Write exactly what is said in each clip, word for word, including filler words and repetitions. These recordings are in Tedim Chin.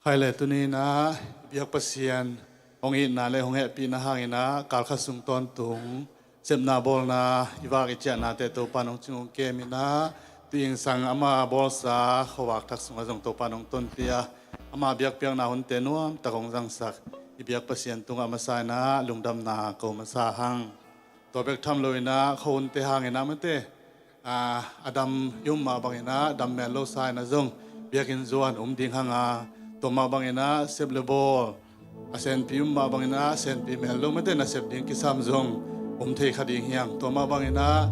Khai le tuni-in ah i biak Pasian hong itna le hong hehpihna hangin ah kalkhat sung tawntung sepna bawlna i vak i ciahnate Topa'n hong cing hong kemin ah, tu-in sang ama bawlsa khuavak thak sungah zong Topa'n hong tonpih a, ama biakpiakna hunte nuamtak hong zangsak i biak Pasian tungah masa-in ah lungdamna ko masa hang. Tua bek tham loin ah khuahunte hangin ah mate, a, a dam i um mah bangin ah dam mel lo sa-in ah zong biakinn zuan um ding hang a, tua mah bangin ah sep le bawl a senpi um mah bangin ah senpi mel lo mate nasep ding kisam zong um thei kha ding hi hang. Tua mah bangin ah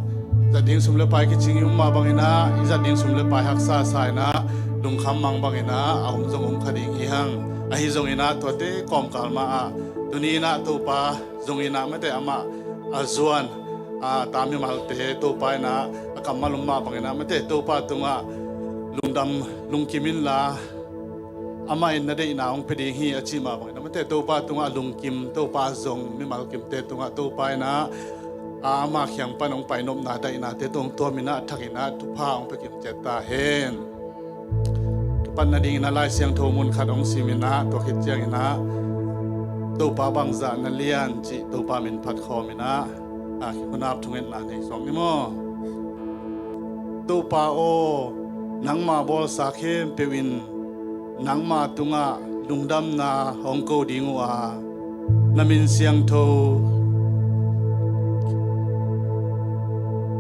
zat ding sum le pai kicing i um mah bangin ah i zat ding sum le pai haksa sa-in ah lungkham mang bangin ah a um zong um kha ding hi hang. Ahi zongin ah tuate kawmkal mah ah tuni-in ah Topa zongin ah mate amah a zuan, a, ta mimalte Topa in ah a kammal um mah bangin ah mate Topa tungah lungdam lungkim inla, amah in na deihna hong pia ding hi a cih mah bangin ah mate Topa tungah lungkim, Topa zong mimal kimte tungah Topa in ah, a, ama kiang pan hong pai nopna daihnate tawh hong tuamin ah thakin ah thupha hong pia kim ciat ta hen. Kipat nadingin ah Lai Siangtho mun khat hong simin ah tua khit ciangin ah Topa bangzah na lian cih Topa min phat khawmin ah, a, kihunap thungetna nei suak ni maw? Topa aw, nangma bawlsa khempeuh in nangma tungah lungdamna hong ko ding uh a, na min siangtho,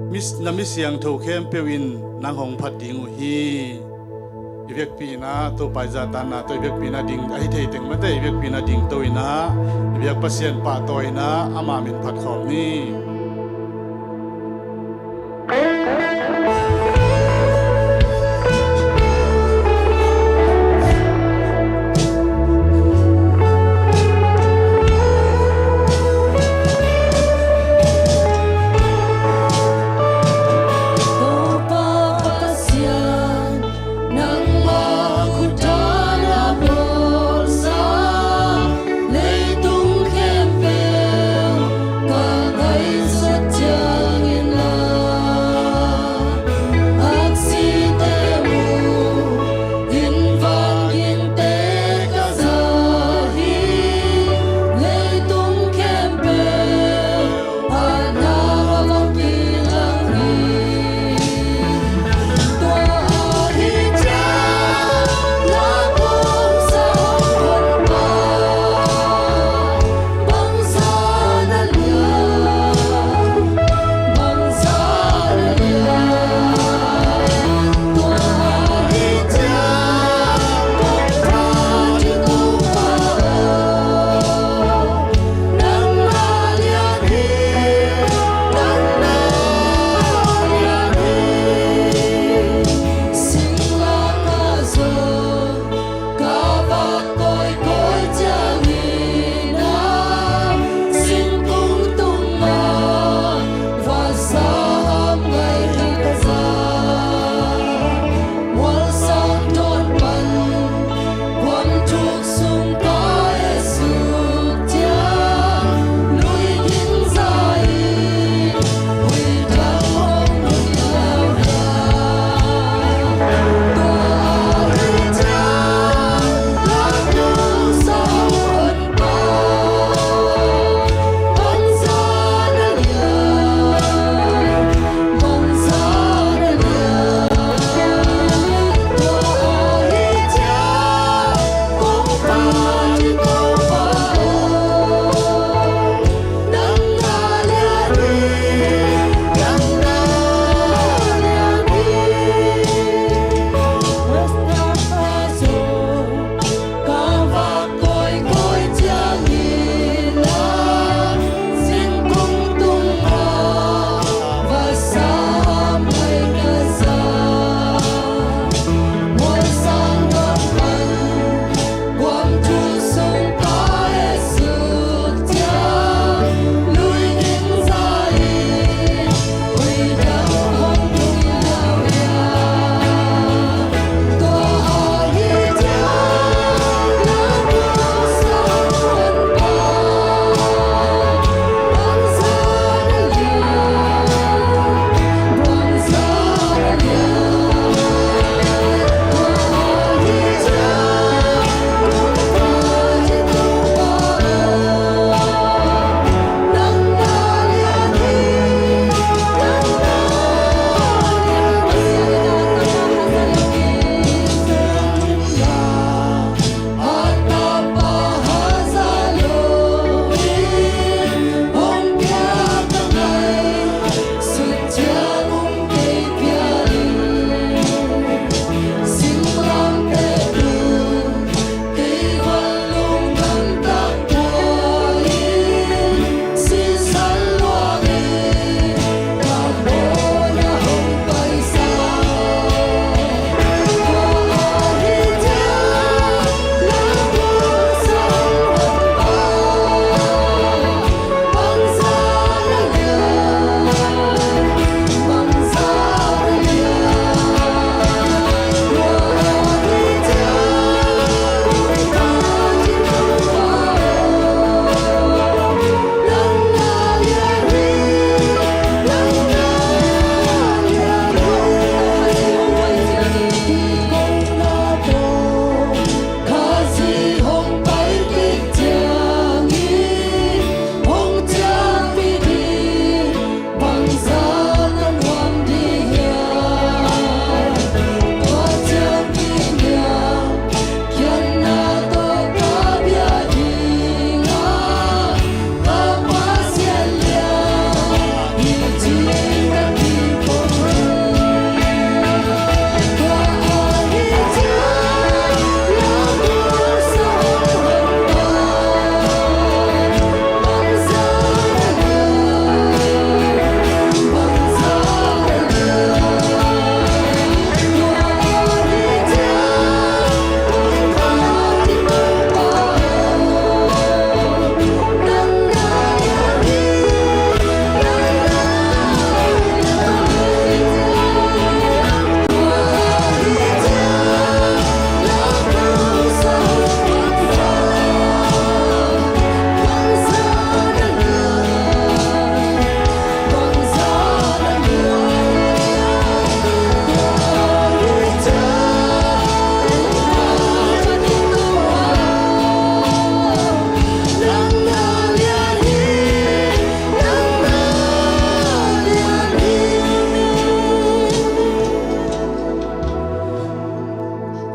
mi, na mi siangtho khempeuh in nang hong phat ding uh hi. I vekpi-in ah Topa i zahtakna tawh i vekpi-in ah ding ahi thei teng mate i vekpi-in ah dingto-in ah i biak Pasian pahtawi-in ah ama min phat khawm ni. Topa Pasian, nangma khut a na bawlsa leitung khempeuh ka gai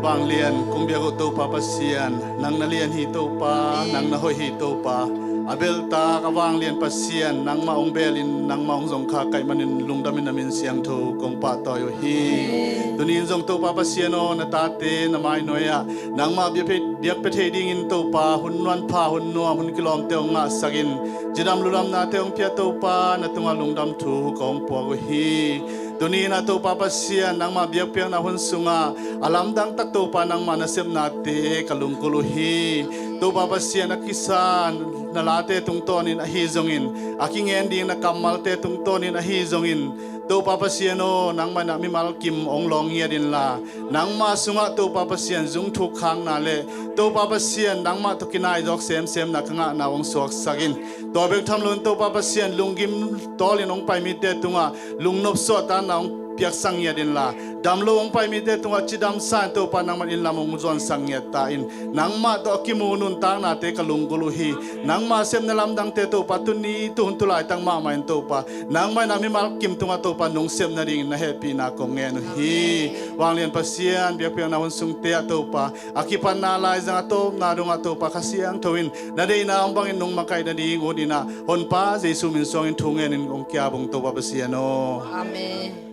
Vanglian kong biak uh Topa Pasian, nang na lian hi Topa, nang na hoih hi Topa. A beltak a vanglian Pasian, nangmah hong belin nangmah hong zong kha ka hih manin lungdamin na min siangtho kong pahtawi uh hi. Tuni in zong Topa Pasian aw, na tate na mainuai ah nangmah biak pia thei dingin Topa hun nuam pha, hun nuam, hun kilawmte hong ngahsak in, cidam ludamnate hong pia Topa, na tungah lungdam thu kong puak uh hi. Tuni in ah Topa Pasian, nangmah biakpiakna hun sungah a lamdang tak Topa nangmah nasepnate ka lunggulh uh hi. Topa Pasian, a kisa na late tungtawnin ahi zongin, a kingen ding na kammalte tungtawnin ahi zongin, Topa Pasian aw, nangmah in ah mimal kim hong lawng ngiat inla, nangmah sungah Topa Pasian zungthuk khakna le Topa Pasian nangmah tawh kinaizawk semsemna ka ngahna hong suaksak in. Tua bek tham loin Topa Pasian, lunggim tawlin hong pai mite tungah lungnop suahtakna hong piaksak ngiat inla, damlo hong pai mite tungah cidamsa in Topa nangmah in lam hong zuansak ngiat ta in. Nangmah tawh a kimu nuntaknate ka lunggulh uh hi. Nangmah sepna lamdangte Topa, tuni tuhun tulaitak mahmah in Topa, nangmah in ah mimal kim tungah Topa nong sep nadingin na hehpihna kong ngen uh hi. Vanglian Pasian, biakpiakna hun sungte ah Topa, a kipatna laizang a tawpna dongah Topa Kha Siangtho in na deihna hong bangin nong makaih nading ut in ah, Honpa Jesu min suangin thu ngenin kong ki-ap ung Topa Pasian aw. Amen.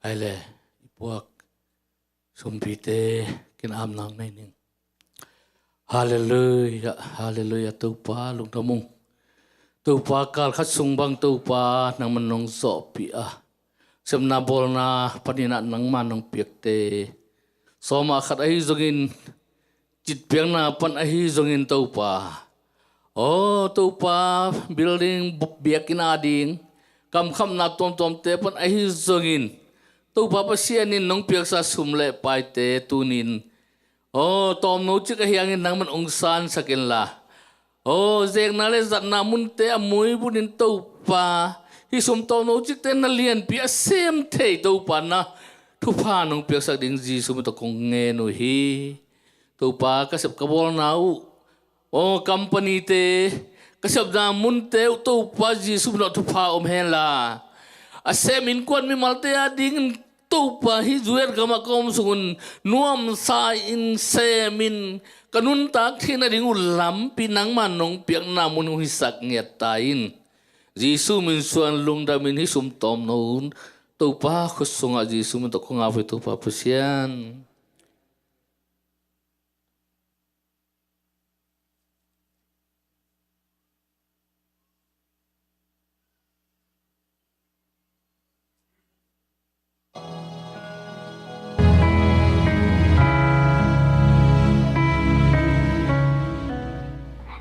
Ai le, i puak sumpite kin amnang nei ning. Halleluia, halleluia, Topa lungdam ung. Topa, kal khat sung bang Topa nangman nong zawhpih a, sepna bawlna paninah nangman nong piakte sawma khat ahi zongin, citpiakna pan ahi zongin Topa, aw Topa, building biakinn ading kamkhamna tuamtuamte pan ahi zongin, Topa Pasian in nong piaksa sum le paite tunin, aw tawmno cik ahi hangin nangman ong sansak inla, aw zekna le zatna munte a muibunin Topa, hih sum tawmno cikte na lianpi a sem thei Topa na thupha nong piaksak ding Jesu min tawh kong ngen uh hi. Topa, ka sep ka bawlna uh, aw company-te, ka sepna munte uh Topa Jesu min tawh thupha om henla, a sem innkuan mimalte adingin Topa, hih Zuet gamah ka om sungun nuamsa in, sem in, ka nuntak theihna ding uh lampi nangma nong piakna mun uh hisak ngiat ta in. Jesu min suang lungdam in hih sum tawmno un Topa khut sungah Jesu min tawh kong au hi Topa Pasian.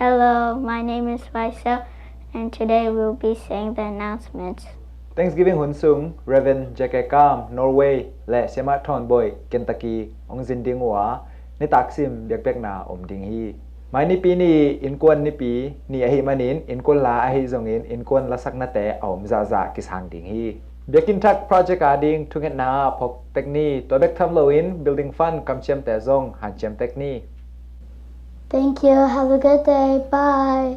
Hello, my name is Faisal, and today we'll be saying the announcements. Thanksgiving hun sung Reverend J K Kam, Norway, le Siamah Thawn Bawi, Kentucky, hong zin ding uh a, nitak sim biakpiakna om ding hi. Mai nipi ni innkuan nipi ni ahih manin innkuan la ahi zongin innkuan lasaknate a om zahzah kisang ding hi. Biakinn Thak project ading thungetna ah phawk tek ni. Tua bek tham loin building fund kamciamte zong hanciam tek ni. Thank you. Have a good day. Bye.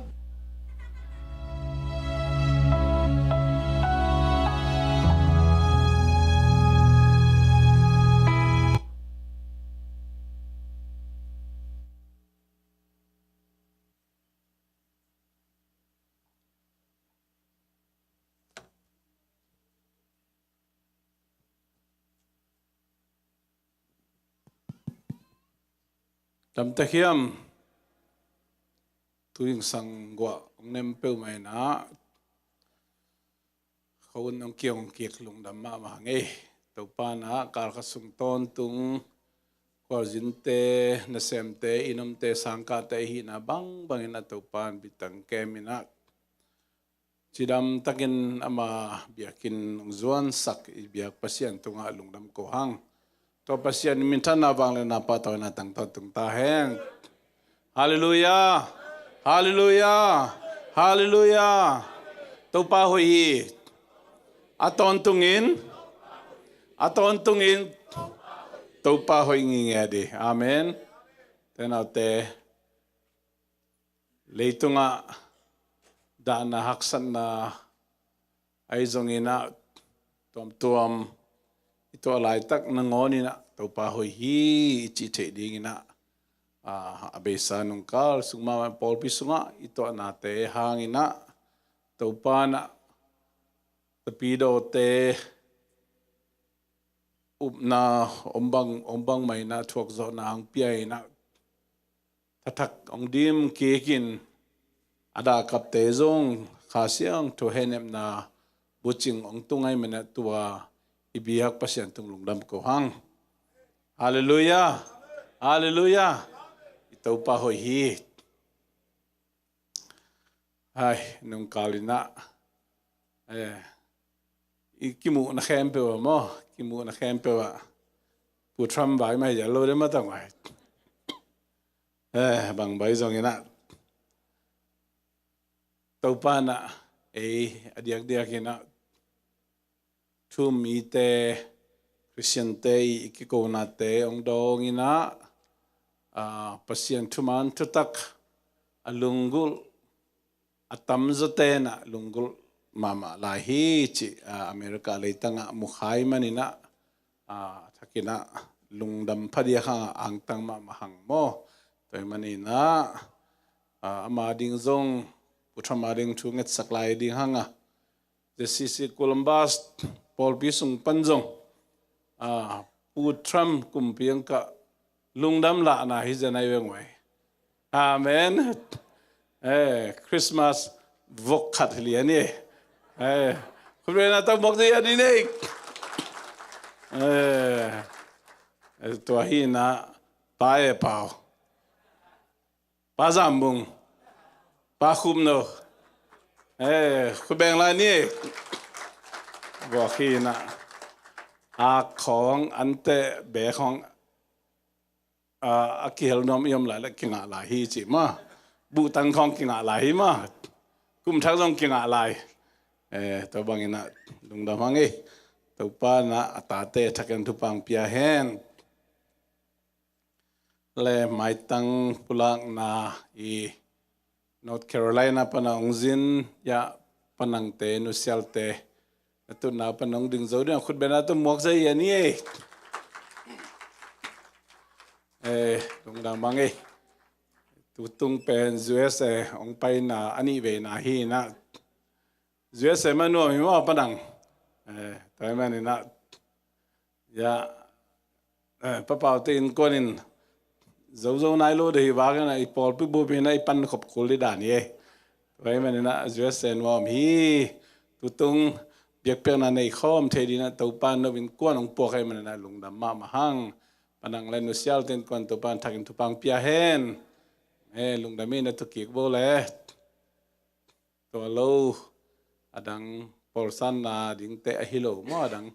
Damtak hiam? Tu zingsang guah hong nem peuhmah inah, khuahun hong kiang hong kik lungdam mahmah hang ei. Topa inah kal khat sung tawntung khualzinte, nasemte, innomte, sangkahte ahihna bangbang inah Topa in bitang kem inah cidamtakin ama biakinn hong zuansak i biak Pasian tungah lungdam ko hang. Tua Pasian in minthanna, vangliatna, pahtawina tang tawntung ta hen. Halleluia. Halleluia. Halleluia. Topa hoih hi. A tawntungin, a tawntungin Topa hoih ngingia dih. Amen. Tenaute, leitungah dahna haksatna ahi zongin ah, tuamtuam i tuah laitak nangawn inah Topa hoih hi i cih theih dingin ah, a, a beisa nungkal sung mahmah pawlpi sungah i tuahnate hangin ah Topa inah tapidawte upna om bang, om bang mah inah thuakzawhna hong pia inah thathak hong dim kikin a dakapte zong Kha Siangtho hehnepna bucing hong tung ahih manin ah tua i biak Pasian tung lungdam ko hang. Halleluia. Halleluia. I Topa hoih hi. Hai, nungkal inah, eh, i kimuhna khempeuh ah maw, kimuhna khempeuh ah Pu Trump vai mah hi a lo deuh mah tang vai. Eh, bang bai zong inah Topa inah ei a diakdiak inah thu-um mite, Khristiante i kikonate hong dawng inah, a, Pasian thuman thutak a lunggulh a tamzawte inah lunggulh mahmah lai hi cih, a, America leitangah mukhai man inah, a, thakin ah lungdam phadiak hangah angtang mahmah hang maw. Tua ahih manin ah, a, ama ding zong Pu Trump a ding thu ngetsak lai ding hang a, Z C C Columbus pawlpi sung pan zong Ah, Pu Trump kumpi ang ka lungdam lahna hi zen ai veng wai. Amen. Eh, Christmas vok khat hi lian hi. Eh, khut beng na tau mok zi a di nei. Eh, eh, tua hi na pa e pau. Pa Zambung. Pa Khum no. Eh, khut beng lai ni. Vok hi na. A khong ante be khong a, a kihel nuam i om lai le kingah lai hi ci ma. Buhtang khong kingah lai hi ma. Kum thak zong kingah lai. Eh, tua bangin ah lungdam hang ei. Topa na a tate thakin thupha pia hen. Le maitang pulakna i North Carolina pana ong zin ya panangte nusialte. Na tutna pana ong ding zo ding a khut beng na tu muak zai ya ni ei. Eh, lungdam hang ei. Tutung pen U S A ong paina a nih veina hi na. U S A ma nuam hi maw panang. Eh, tua hi manin ah. Ya, eh, papaute innkuan in zozo nai lo de hi vak in ah i pawlpi bup in ah i pan khop kul di dan hi ei. Tua hi manin ah U S A nuam hi. Tutung biakpiakna nei khawm thei ding ah Topa no innkuan ong puak hi manin ah lungdam mahmah hang. Panang le nusialte innkuan Topa thakin thupha pia hen. Eh, lungdam hi na tu kik bo le. Tua lo a dang pawlsanna dingte ahi lo maw a dang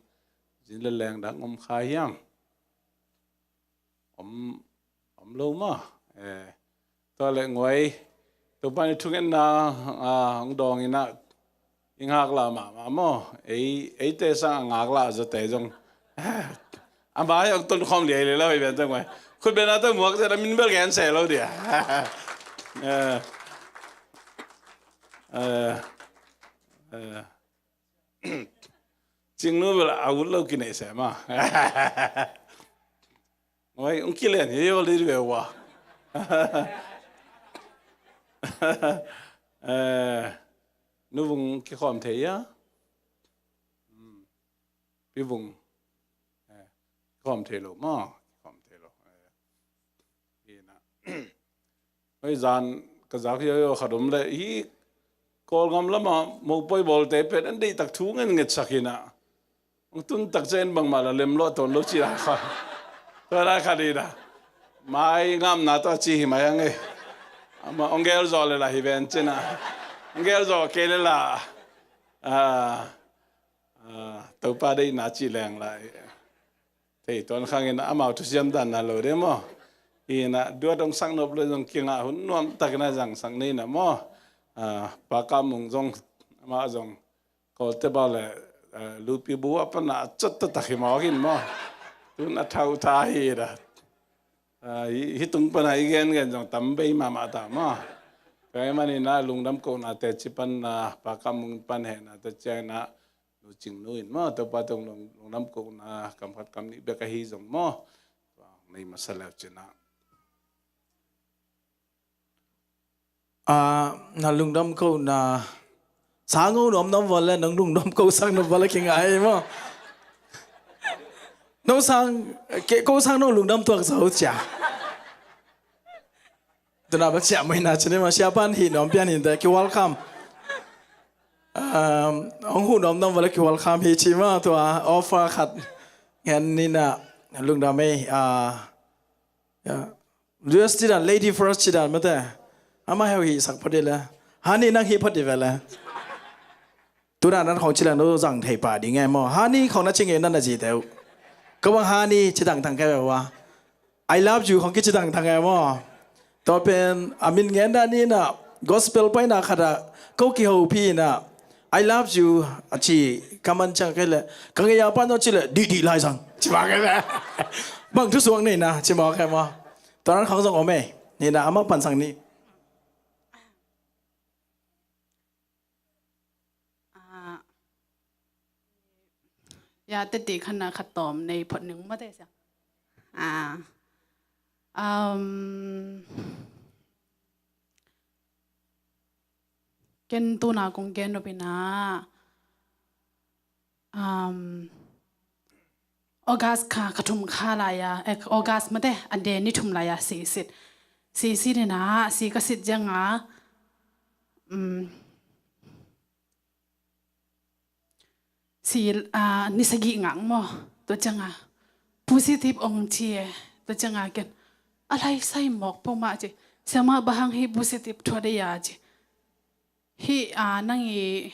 zin le leng dang om kha hiam? Om, om lo maw? Eh, tua le nguai Topa ni thungetna, ah, hong dawng in ah i ngaklah mahmah maw? Ei, eite sang a ngaklah zawte zong a mai hong ton khawm liai le lo hi ben teng mai. Khut beng na tawh muak zet a min bel gen se lo dia. Eh, eh, eh. Cingnu bel a ut lo kinei se ma. Oi, ung kilen hi yo li ve wa. Eh, nu vung kikhawm thei ya. Hmm. Pi vung. Eh, kikhawm thei lo maw? Kikhawm thei lo. Eh, hi na. Hoi zan ka zak yo yo khat om le hi Kawlgam lama mopoi bawlte pen an deihtak thu ngen ngetsak hi na. Ang tun tak ciang bangmah la lem lo ton lo ci la kha. Tua la kha di da. Mai ngamna tua ci hi mai ang e. Ama ong gel zo le la hi ven ci na. Ong gel zo ke le la. Ah. Ah, Topa deihna ci leng lai. Thei tuan khangin amau thusiam dan na lo de maw? Hi na duat ong sang nop le zong kingah hun nuam takin a zang sang nei na maw? Ah, Pa Kam Mung zong amah zong Kawlte bau le, ah, lupi bu a pana a cot ta tak hi maw kin maw? Tun a thau tha hi da. Ah, hi, hi tung pana i gen gen zong tam bei mahmah ta maw? Tua hi manin a lungdam kohna te ci pan na Pa Kam Mung pan hehna te ciang na Nu Cing Nu in maw, Topa tawh lung, lungdam kohna kam khat kam nih bek ahi zong maw, tua nei masa leu cin ah. Ah, na lungdam kohna sang uh nuam nuam vale, nong lungdam ko sang nuam vale kingai maw. Nong sang, ke ko sang nong lungdam tuak zo cia. Tuna ba ciah mai na cini ma sia pan hi nuam pian hin te ki welcome. Um, hong hu nuam nuam vale ki welcome hi ci ma tua offer khat ngen ni na lungdam ei, ah, ya. U S ci dan, lady first ci dan mate. Ama heu hi sak phot di le. Hani nang hi phot di vele. Tuna nan khong ci leng no zang thei pa ding e maw. Hani khong na ci nge nan na zi teu. Ko bang hani ci dang thang ke wa. I love you khong ki ci dang thang e maw. Tua pen a min ngen dan ni na gospel pai na khat a ko ki ho pi na I love you a ci ka man chang ke le ka nge ya pa no ci le di di lai zang ci ma ke le. Bang thu suang nei na ci ma ke maw. Tua nan khong zong om e ni na ama pan sang ni. Ah, ya, tete khan na khat tawm nei phot ning mate sia. Ah, um, ken tuna kong gen nop ina, um, August kha, kha thum kha lai-a, eh, August mate, a de ni thum lai-a si sit. Si sit inah, si ka sit ciangah, um, si, ah, ni sagih ngak maw. Tua ciangah positive ong ci e. Tua ciangah ken a lai sai mawk peuhmah ci. Siamah, bang hang hih positive thuat ei a ci. Hih, ah, nang i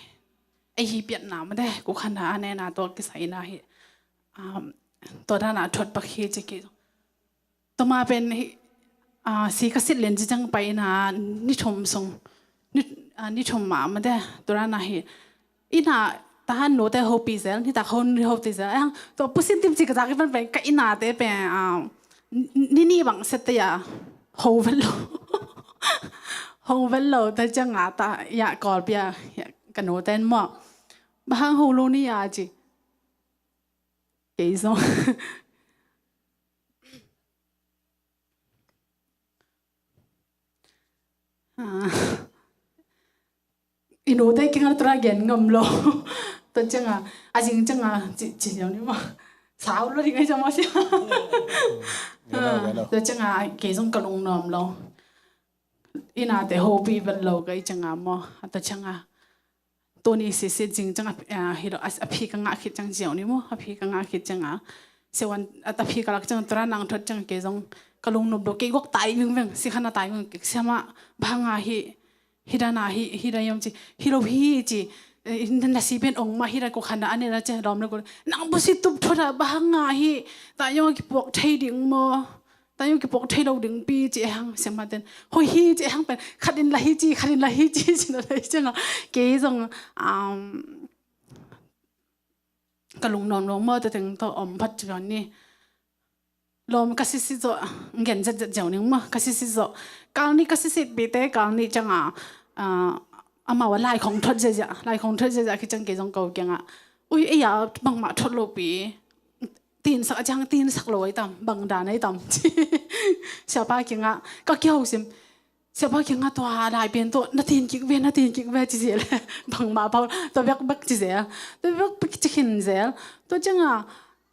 ei hi piatna mate, kukhan a nena tua kisai na hih, um, tua dana thuat pak hi ci ki. Tua ma pen hih, ah, si ka sit len ci ciang pai ina ni thum sung, ni, ah, ni thum ma mate, tua dana hih ina tahan note hopi zel, nitak ho ni hopi zel. Ang tua positive ci ka zak i pan pen ka inate pen, ah, ni, ni bang sette ya ho vel lo. Ho vel lo ta ciangah ta ya Kawlpi a ya ka noten maw. Bang hang ho lo ni ya ci. Kei zong. Ah. I note kiangah tua gen ngam lo. Tua ciangah, a zing ciangah ci, ci lo ni maw. Sau lo ding ai ciang maw sia. Tua ciangah kei zong ka lungnuam lo. Inate hopi vel lo ka i ciangah maw. Tua ciangah tuni sisit zing ciangah, ah, hi lo, a, a phi ka ngah khit ciang ziau ni maw. A phi ka ngah khit ciangah siavuan a, a phi ka lak ciang tua nang thuat ciang kei zong ka lungnuam lo, kei gok tai vingveng, si khan a tai ving, siamah, bang hang a hi, hi dana hi, hi da yam ci, hi lo hi ci, eh, na, na si pen ong mah hi da, kukhan a nena ci lawm le kul. Nang positive thuat a, bang hang a hi, ta yong kipuak thei ding maw. Ta yong kipuak thei lo ding pi ci e hang, siamah ten. Hoi hi ci e hang pen, khat in la hi ci, khat in la hi ci, ci na la hi ciangah. Kei zong, um, ka lungnuam lo maw, tua teng tawh om phat ci ni. Lawm ka sisit zawh, gen zetzet ziau ning maw, ka sisit zawh. Kal nih ka sisitpihte, kal nih ciangah, ah, amau a lai khong thuat ziazia, lai khong thuat ziazia ki ciang kei zong ko kiangah. Ui, ei a bangmah thuat lopi. Tinsak a ciang tinsak lo ai tam, bang dan ai tam. Siapa kiangah, ka kiho sim. Siapa kiangah tua lai pen tua, na tin kik ve, na tin kik ve ci zel. Bangmah pau, tua bekbek ci zel. Tua bekbek ci khin zel. Tua ciangah,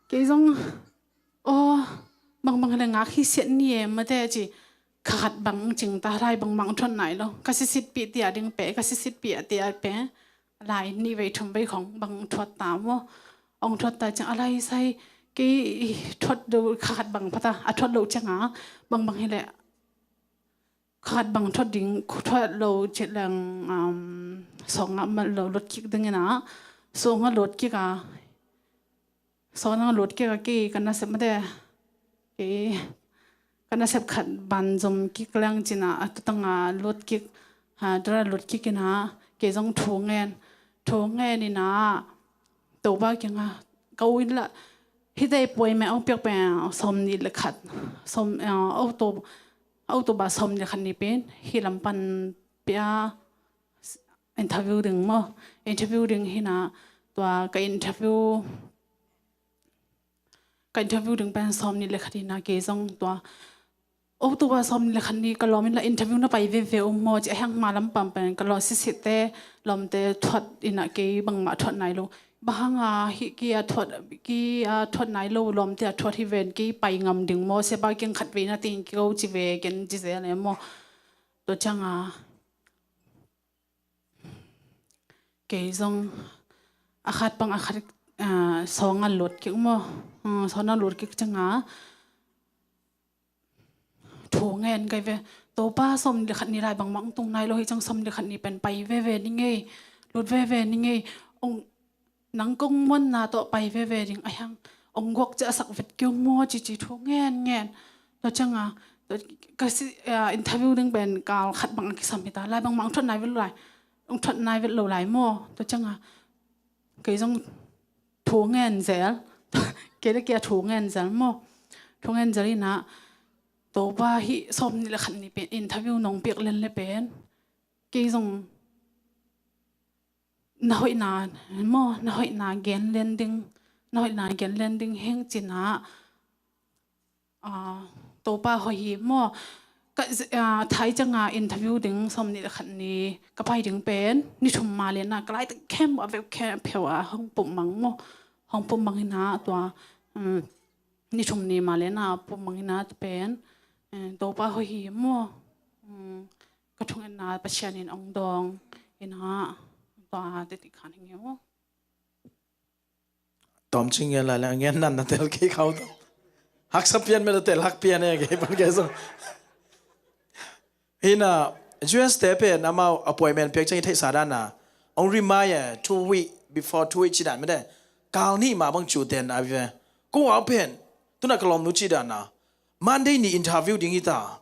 kei zong, aw, bangbang le ngak hi siat ni e mate ci. Kha khat bang cing ta lai, bangmah thuat nai lo. Ka sisitpih tia ding pe, ka sisitpih a tia pe. Lai nih vei thum vei khong bang thuat ta maw. Ong thuat ta ciang a lai sai kei thuat lo kha khat bang phata, a thuat lo ciangah bangbang hi leh. Kha khat bang thuat ding, thuat lo cih leng, um, sawngah mal lo lot kik ding inah, sawngah lot kik a, sawngah lot kik a kei ka nasep mate, kei ka nasep khat ban zom kik leng cinah, a tutangah lot kik, ha, tua lot kik inah, kei zong thu ngen, thu ngen inah, Topa kiangah, ka u in lah, hite puai meh ong piak pen sawm nih le khat, sawm, eh, auto, auto ba sawm nih le khat ni pen, hi lam pan pia interview ding maw, interview ding hinah, tua ka interview, ka interview ding pen sawm nih le khat hinah kei zong tua, auto ba sawm nih le khat ni ka lawm in la interview na pai veve um maw ci a hiang ma lam pam pen ka lawm sisihte lawmte thuat inah kei bangmah thuat nai lo. Bang hang a hih ki a thuat, ki a thuat nai lo lawmte a thuat hi ven kei pai ngam ding maw, siapa kiang khat vei na ting ki ko ci ve ken ci zel e maw. Tua ciangah kei zong a khat pang a khat, ah, sawngah lot kik maw. Hmm, sawngah lot kik ciangah thu ngen kai ve. Topa sawm nih le khat ni lai bangmah ong tung nai lo hi ciang sawm nih le khat ni pen pai veve ni ngei. Lot veve ni ngei. Ong nang kong muanna tawh pai veve ding a hiang ong guak cia a sak vet keu maw cici thu ngen ngen. Tua ciangah, tua ka si, ah, interview ding pen kal khat bang a kisam hi ta. Lai bangmah ong thuat nai vet lo lai. Ong thuat nai vet lo lai maw. Tua ciangah kei zong thu ngen zel. Kei le kei a thu ngen zel maw. Thu ngen zel inah Topa hih sawm nih le khat ni pen interview nong piak len le pen kei zong na hoihna maw, na hoihna gen len ding, na hoihna gen len ding heng cinah, ah, Topa hoih hi maw. Ka, ah, thai ciangah interview ding sawm nih le khat ni ka pai ding pen ni thum ma lenah ka laitak khem a veu khem pheu a hong pumh mang maw. Hong pumh mang hinah tua um, ni thum ni mah le na pum mang ina pen, eh, Topa hoih hi maw. Um, ka thungetna Pasian in ong dawng ina tua tete khan hi nge maw. Tawm cing ngen lai le a ngen nan na tel kei khau tawh. Haksa pian me na tel hak pian e kei pan kei zong. Hina U S te pen amau appointment piak ciang i theihsa dan a ong remind e, two week before, two week ci dan mete. Kal nih mah bang ciu ten a vive. Ko a pen tuna ka lawmnu ci dan a Monday ni interview ding hi ta.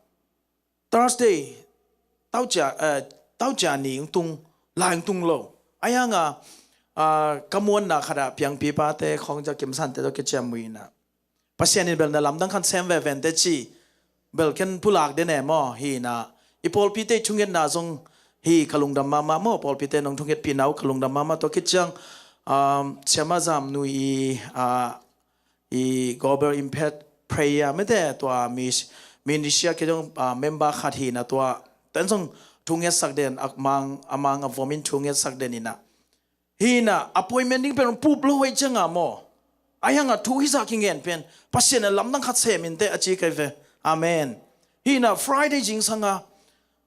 Thursday taucia, eh, taucia ni ong tung, lai ong tung lo. Ahi hanga, ah, ka muanna khat ah piangpipa te khawng cia Kim San te tawh kiciam uh ina. Pasian in bel na lamdang khat sem veve inteh ci. Bel ken pulak den e maw, hi na. I pawlpite i thungetna zong hi ka lungdam mahmah maw, pawlpite nong thungetpihna uh ka lungdam mahmah tua khit ciang, um, Siama Zam Nui i, ah, i Global Impact Prayer mete tua mi, ministry a kei zong, ah, member khat hi na tua. Ten zong thungetsak den, a mang, a mang a vom in thungetsak den ina. Hina, appointment ding pen pup lo hoih cianga maw. Ahi hanga thu hisa kingen pen Pasian a lamdang khat sem inteh a ci kei ve. Amen. Hina, Friday zingsanga,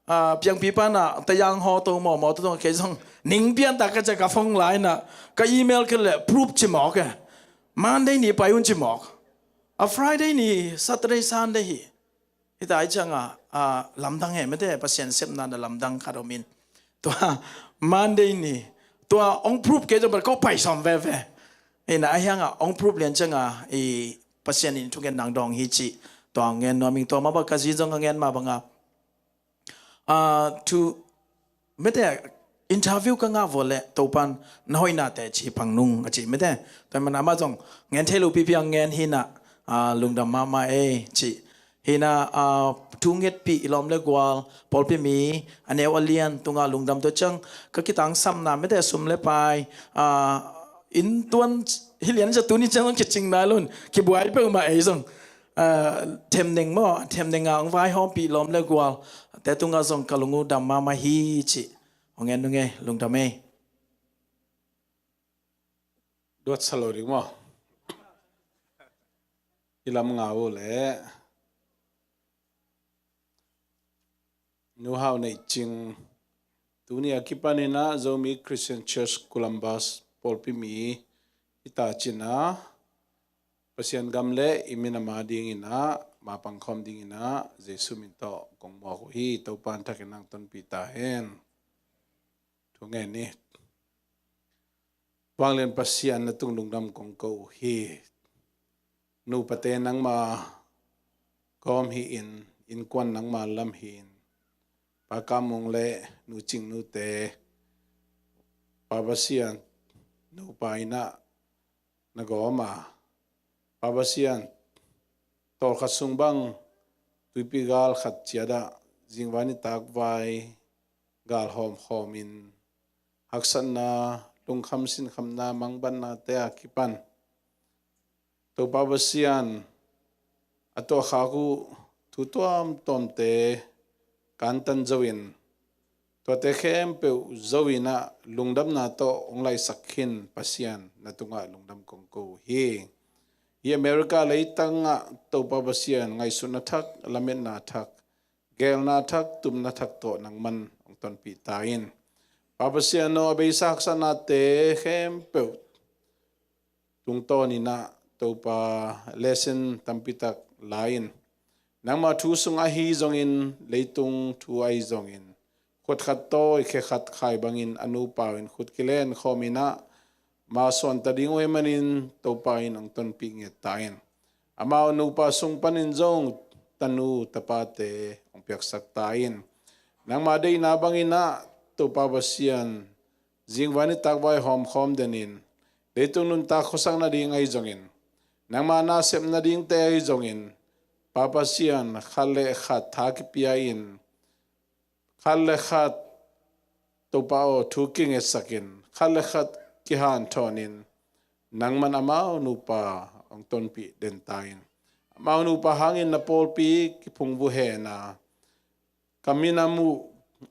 ah, piangpipa na tayang haw to maw, maw to kei zong ning pian ta ka cia ka phone lai na, ka email kei le proof ci mawk e. Monday ni pai un ci mawk. A Friday ni, Saturday, Sunday hi. Hita i cianga, ah, lamdang he mete Pasian sepna na lamdang khat om in. Tua Monday ni. Tua ong proof kei zong bel ko pai sawm veve. Ina ahi hanga ong proof lian cianga i Pasian in thungetna ong dawng hi ci. Tua ngen nuam ing tua mah bang ka zi zong a ngen mah banga. Ah, thu mete interview ka ngah vua le Topan na hoihnate ci pang nung a ci mete. Tua mana amah zong ngen thei lo pipi ang ngen hina, ah, lungdam mahmah e ci. Hina, ah, thu ngetpih i lawm le gual, pawlpi mi, a neu a lian tunga lungdam tua ciang ka kitangsamna mete sum le pai, ah, inn tuan hi lian cia tuni ciang zong kicing nai lun, kibuai peuhmah ei zong. Ah, themneng maw, themneng a ong vaihawmpih lawm le gual te tunga zong ka lung uh dam mahmah hi ci. Hong en nung e, lungdam e. Duat sa lo ding maw? I lam ngau uh le Nu Hau Nei Cing, tuni a kipanin ah Zomi Christian Church Columbus pawlpi mi i ta cin a Pasian gam le i minam a dingin ah mapang khawm dingin ah Jesu min tawh kong muak uh hi. Topan thakin nang tonpih ta hen. Thu ngen ni. Vanglian Pasian, na tung lungdam kong ko uh hi. Nupate nangma kawm hi-in, innkuan nangma lam hi-in, Pa Kam Mung le Nu Cing nute, Pa Pasian, nupa in ah na gawm a, Pa Pasian, tawlkhat sung bang tuipi gal khat ciat ah zingvai nitak vai gal hawmkhawm in haksatna, lungkham sinkhamna, mangbatnate a kipan Topa Pasian, a tuahkhak uh thu tuamtuamte kantan zo in, tuate khempeuh zo in ah lungdamna tawh hong laisak khin Pasian, na tungah lungdam kong ko uh hi. Hi America leitang ah Topa Pasian, ngaihsutna thak, lametna thak, geelna thak, tupna thak tawh nangman hong tonpih ta in. Pa Pasian aw, a beisa haksatnate khempeuh tungtawn in ah Topa, lesson tampi tak la in, nangma thu sung ahi zongin, leitung thu ahi zongin, khut khat tawi khe khat khai bangin a nupa uh in khut kilen khawm in ah, ma suan ta ding uh ahih manin Topa in hong tonpih ngiat ta in. Amau nupa sung panin zong tanu tapate hong piaksak ta in. Nangma deihna bangin ah Topa Pasian, zingvai nitak vai hawmkhawm den in, leitung nuntak khuasak nading ahi zongin, nangma nasep nadingte ahi zongin, Pa Pasian, khat le khat tha kipia in, khat le khat Topa aw thu kingetsak in, khat le khat kihanthawn in, nangman amau nupa hong tonpih den ta in. Amau nupa hangin na pawlpi kiphungvuh hen a, ka minam uh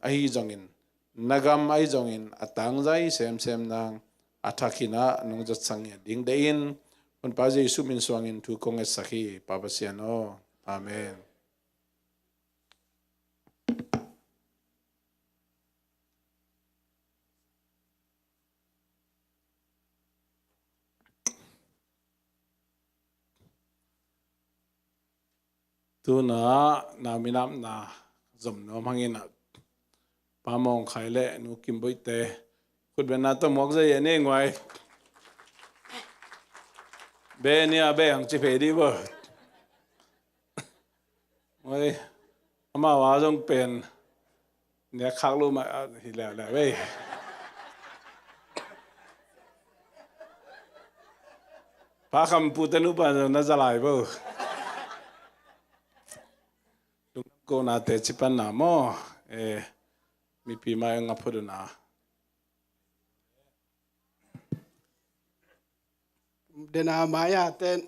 ahi zongin, na gam ahi zongin a tangzai semsem nang, a thak in ah nong zatsak ngiat ding deih in, Honpa Jesu min suangin thu kong ngetsak hi, Pa Pasian aw. Amen. Tuna na minamna zom nuam hangin ah, Pa Mawng Khai le Nu Kim Boih te khutbetna tawh muak zai a nei nguai. Be nia be ang ci phei di bo. Oi, amau a zong pen nek khak lo mah hi leuleu ei. Pa Kham pu te nupa na za lai bo. Lungdam ko na te ci pan na maw. Eh, mipi mai nga phodo na. Dena maya ten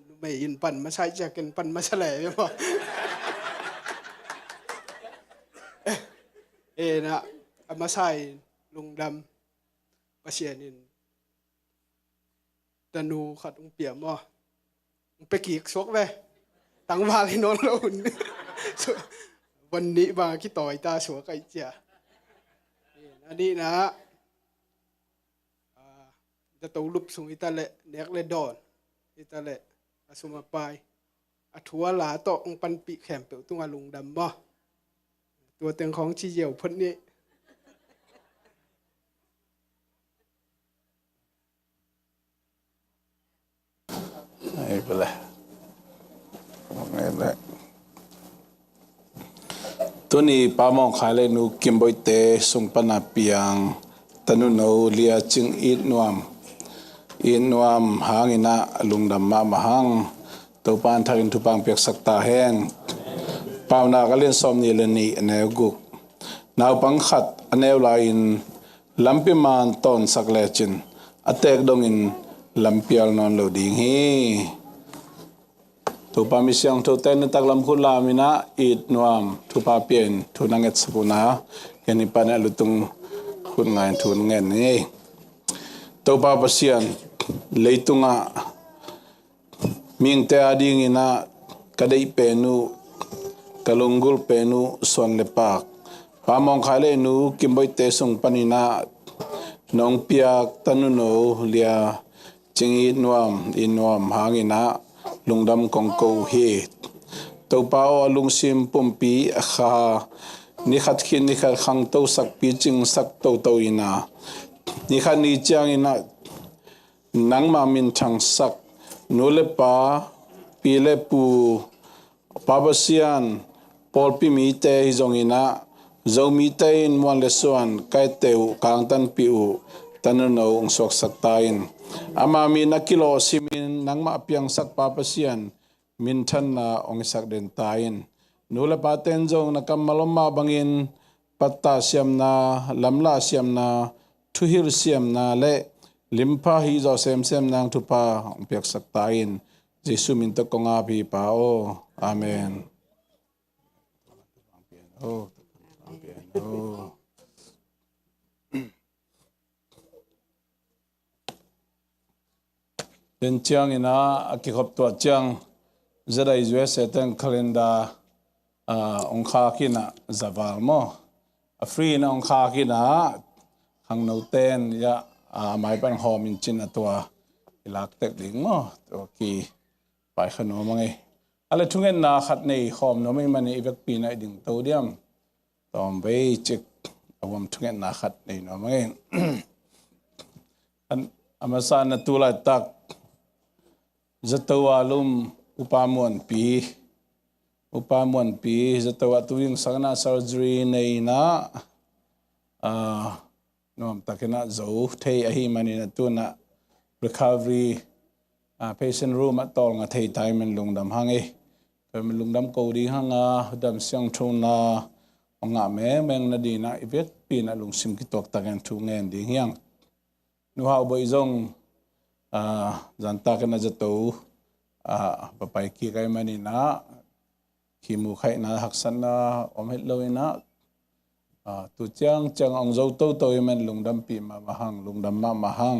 numei in pan masa i ciakin pan masa le maw. Eh, na a masa in lungdam Pasian in tanu khat ung pia maw. Ung pia kik suak ve. Tangval hi nawn lo un. Van nih bang a kitawi ta suak ai cia. Eh, na nihna ah, zato lup sung hi ta leh, nek le dawn hi ta leh, a sum a pai, a thu a la tawh hong panpih khempeuh tungah lungdam maw. Tua teng khawng ci ziau phot ni. Ei, pale. Tuni Pa Mawng Khai le Nu Kim Boih te sung pana piang tanu no Lia Cing It Nuam, It Nuam hangin ah lungdam mahmah hang. Topa in thakin thupha piaksak ta hen. Paunak a lian sawm nih le nih a neu guk. Naupang khat a neu lai-in lampi man tawnsak lecin a teek dongin lampial nawn lo ding hi. Topa mi siangthote na taklam khut lamin ah It Nuam thupha pia-in thu na ngetsak un ah, ken hi pan a lutung khut ngai-in thu na ngen ni. Topa Pasian, leitungah mihingte adingin ah ka deih pen uh, ka lunggulh pen uh suan le pak Pa Mawng Khai le Nu Kim Boih te sung panin ah nong piak tanu no Lia Cing It Nuam, It Nuam hangin ah lungdam kong ko uh hi. Topa aw, a lungsim pumpi a kha, ni khat khit ni khat khangtosak picingsak toto in ah, ni khat ni ciangin ah nangmah minthangsak nu le pa, pi le pu, Pa Pasian, pawlpi mite hi zongin ah, Zomite in muan le suan ka etteh uh, ka hong tanpih uh tanu no hong suaksak ta in. Ama min a kilawh simin nangmah a piangsak Pa Pasian, minthanna hong hisak den ta in. Nu le paten zong na kammal om mah bangin pattah siamna, lamlah siamna, thuhilh siamna le limpha hih zawh semsem nang thupha hong piaksak ta in. Jesu min tawh kong ap hi Pa aw. Amen. Ken ciangin ah a kikhop tuah ciang, Z I U S A ten calendar, ah, hong khak in ah, zaval maw, a free in ah hong khak in ah, khangno ten ya, ah, mai pan hawm in cin a tua i lak tek ding maw, tua ki pai kha nuam a ngei. A le thungetna khat nei khawm nuam a i mani i vekpi na i ding to diam. Tawm vei cik a huam thungetna khat nei nuam a ngei. A masa na tu laitak zato a lum Upa Muanpi, Upa Muanpi zato a tu ding sakna surgery nei na, ah, nuamtakin ah zo thei ahi manin a tun ah recovery, ah, patient room ah tawlnga thei ta hi man lungdam hang e. Tua man lungdam ko ding hang a, dam siangthona hong ngah mengmeng nadin ah i vekpi in ah lungsim kituaktakin thu ngen ding hi hang. Nu Hau Boih zong, ah, zantakin ah zato, ah, va pai kik ahi manin ah, kimu khaihna haksatna om het lo in ah, ah, tu ciangciang hong zo toto hi man lungdampih mahmah hang, lungdam mahmah hang.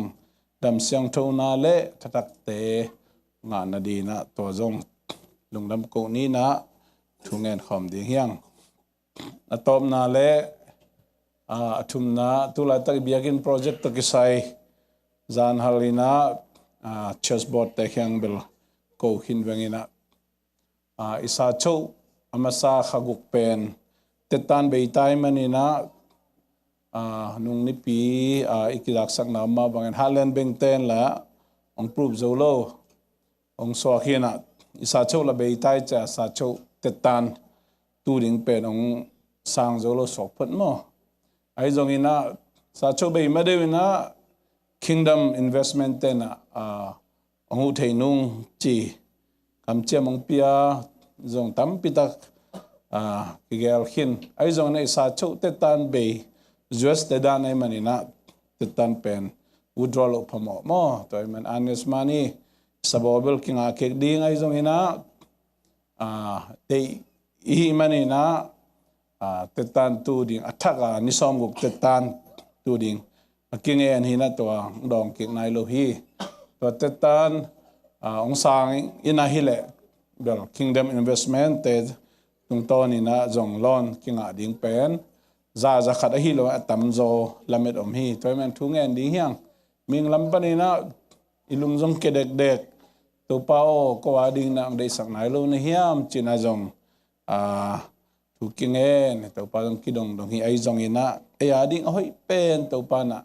dam siangthona le thathakte ngah nadingin ah tua zong lungdam ko ni in ah thu ngen khawm ding hi hang. A tawpna le, aa, a thumna, tulaitak i biakinn project tawh kisai zan hal in ah, aa, church board te kiang bel ko khin veng in ah, aa, i sa choh a masa kha guk pen tettan bei ta ahih manin ah, aa, nung nipi, aa, i kizaksakna om mah bangin Heartland Bank ten la hong prove zo lo, hong suak hi in ah, i sa choh la bei ta ahih ciang sa choh tettan tu ding pen hong sang zo lo suak phot maw. Ahi zongin ah sa choh bei ma deuh in ah Kingdom Investment ten ah, aa, hong huh thei nung ci kamciam hong pia zong tampi tak, aa, kigel khin. Ahi zongin ah i sa choh tettan bei, U S te dan ahih manin ah tettan pen withdraw loh phamawh maw. Tua ahih man earnest money, sabaw bel kingah kik ding ahi zongin ah, aa, deih i hih manin ah, aa, tettan tu ding, a thak a ni sawmguk tettan tu ding a kingen hi in ah tua hong dawng kik nai lo hi. Tua tettan, aa, hong sang in ah hi leh bel Kingdom Investment te tungtawn in ah zong loan kingah ding pen za, za khat ahi lo a tamzaw lamet om hi. Tua ahih man thu ngen ding hi hang. Mihing lam panin ah i lung zong kia dekdek, Topa aw, ko a dingin ah hong deihsak nai lo na hiam ci in ah zong, aa, thu kingen, Topa zong kidongdong hi. Ahi zongin ah ei a ding a hoih pen Topa in ah,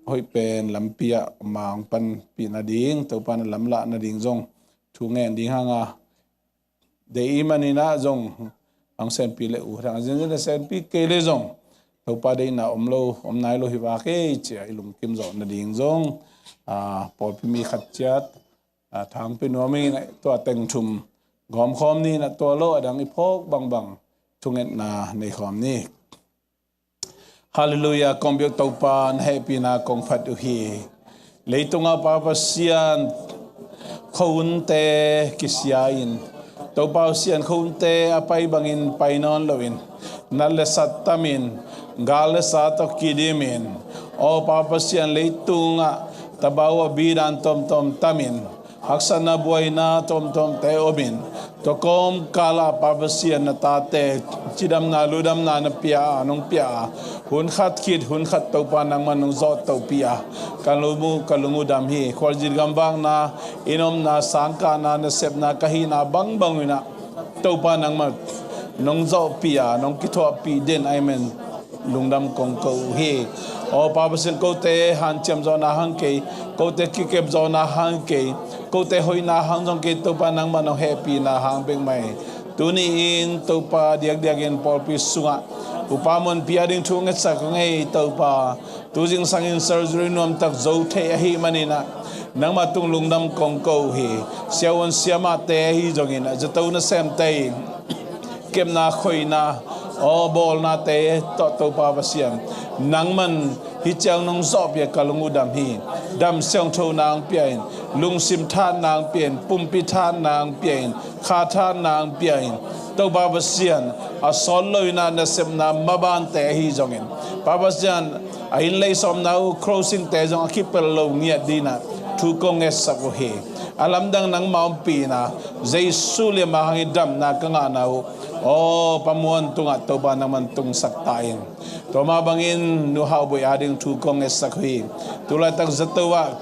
a hoih pen lampi ah ma hong panpih nading, Topa in ah lamlah nading zong thu ngen ding hang a, deih i hih manin ah zong hong senpih leh uh thang zinzin a senpih kei leh zong Topa deihna om lo, om nai lo hi vak ei ci a i lungkim zawh nading zong, aa, pawlpi mi khat ciat, aa, thangpi nuam in ah tua teng thum gawmkhawm ni in ah tua lo a dang i phawk bangbang thungetna nei khawm ni. Halleluiah, kong biak Topa na hehpihna kong phat uh hi. Leitungah Pa Pasian, khuahunte kisia in, Topa Pasian, khuahunte a pai bangin pai nawn loin, nat le sat tamin, gal le sa tawh kidimin, aw Pa Pasian, leitungah tabau a bidan tawmtawm tamin, haksatna buaina tawmtawmte omin, tua kawmkalah Pa Pasian na tate cidamna ludamna na pia a, nong pia a, hun khat khit hun khat Topa nangman nong zawhtohpih a, ka lung uh, ka lung uh dam hi. Khualzin gamvakna, inn omna, sangkahna, nasepna, ka hihna bangbang uh in ah Topa nangman nong zawhpih a, nong kithuahpih den ahih man lungdam kong ko uh hi. Aw Pa Pasian, kote hanciam zawhna hang kei, kote kikep zawhna hang kei, kote hoihna hang zong kei, Topa nangmah nong hehpihna hang bek mah hi. Tuni-in Topa diakdiakin pawlpi sungah upa muanpi a ding thu ngetsak hong ei Topa, tu zingsangin surgery nuamtak zo thei ahih manin ah nangmah tung lungdam kong ko uh hi. Siavuan siamahte ahi zongin ah zato nasemte in kepna khoina, aw, bawlnate tawh Topa Pasian, nangman hih ciang nong zawhpih a, ka lung uh dam hi. Dam siangthona hong pia in, lungsim thatna hong pia in, pumpi thatna hong pia in, kha thatna hong pia in, Topa Pasian, a sawt lo in ah nasepna mabante ahi zongin, Pa Pasian, a inn lei sawmna uh closing te zong a kipel lo ngiat dingin ah thu kong ngetsak uh hi. A lamdang nangmah ompihna, Jesu liamah hangin damna ka ngahna uh, aw Pa Muan tungah Topa nangman tungsak ta in. Tua mah bangin Nu Hau Bawi a ding thu kong ngetsak uh hi. Tulaitak zato ah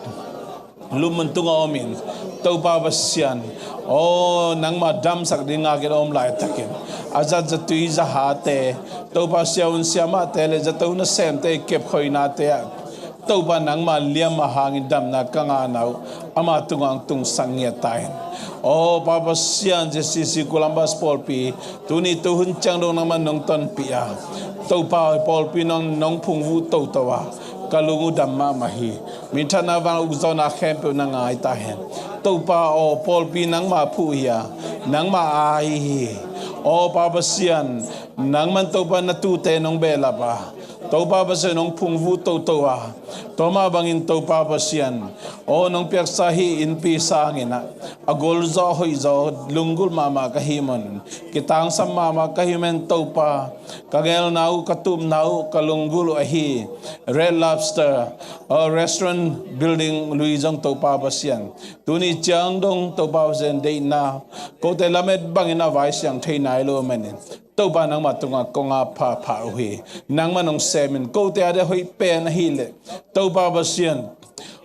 lupmun tungah omin, Topa Pasian, aw, nangmah damsak ding ngakin a om laitakin, a zat zatui zahate, Topa siavuan siamahte le zato nasemte kep khoinate ah Topa nangmah liamah hangin damna ka ngahna uh, ama tungah hong tungsak ngiat ta in. Aw Pa Pasian, J C C Columbus pawlpi, tuni tu hun ciang dong nangmah nong tonpih a, Topa aw, pawlpi nong, nong phungvuh toto a, ka lung uh dam mahmah hi. Minthanna van ukzawhna khempeuh na ngai ta hen. Topa aw, pawlpi nangmah phuh hi a, nangmah a hi hi. Aw Pa Pasian, nangman Topa na tuute nong behlap a, Topa Pasian hong phungvuh toto a, tua mah bangin Topa Pasian, aw nong piaksa hih innpi sangin ah, a gol zaw a hoih zaw lunggulh mahmah ka hih manin, kitangsam mahmah ka hih manin Topa, ka ngelna uh, ka tupna uh, ka lunggulh uh ahi Red Lobster, aw restaurant building lui zong Topa Pasian, tuni ciang dong Topa Pasian deihna, kote lamet bangin a vaisiang thei nai lo manin, Topa nangmah tungah kong ap phapha uh hi. Nangmah nong semin, kote a dia hoih pen ahileh, Topa Pasian,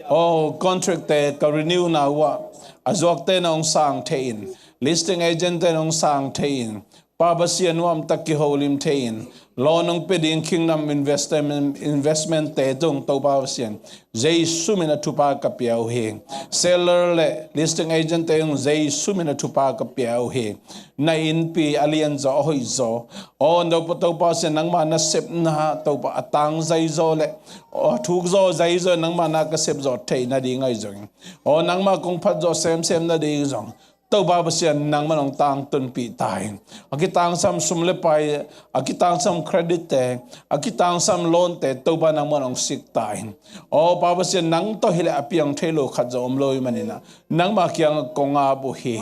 aw contract te ka renew na uh ah, a zuakte na hong sang thei in, listing agent te na hong sang thei in, Pa Pasian, nuamtak kiholim thei in, loan hong pia ding Kingdom investment, investment te tung Topa Pasian, Jesu min a thupha ka pia uh hi. Seller le listing agent te tung Jesu min a thupha ka pia uh hi. Na innpi a lian zaw, a hoih zaw, aw Topa, Topa Pasian, nangmah nasepna Topa a tang zai zaw le, aw a thuk zaw zai zaw, nangmah na ka sep zaw theih nading ahi zongin, aw nangmah kong phat zaw semsem nading zong, Topa Pasian, nangmah nong tangtunpih ta in. A kitangsam sum le pai, a kitangsam credit te, a kitangsam loan te, Topa nangmah nong sik ta in. Aw Pa Pasian, nang tawh hileh a piang thei lo khat zaw om lo ahih manin ah, nangmah kiangah kong ap uh hi.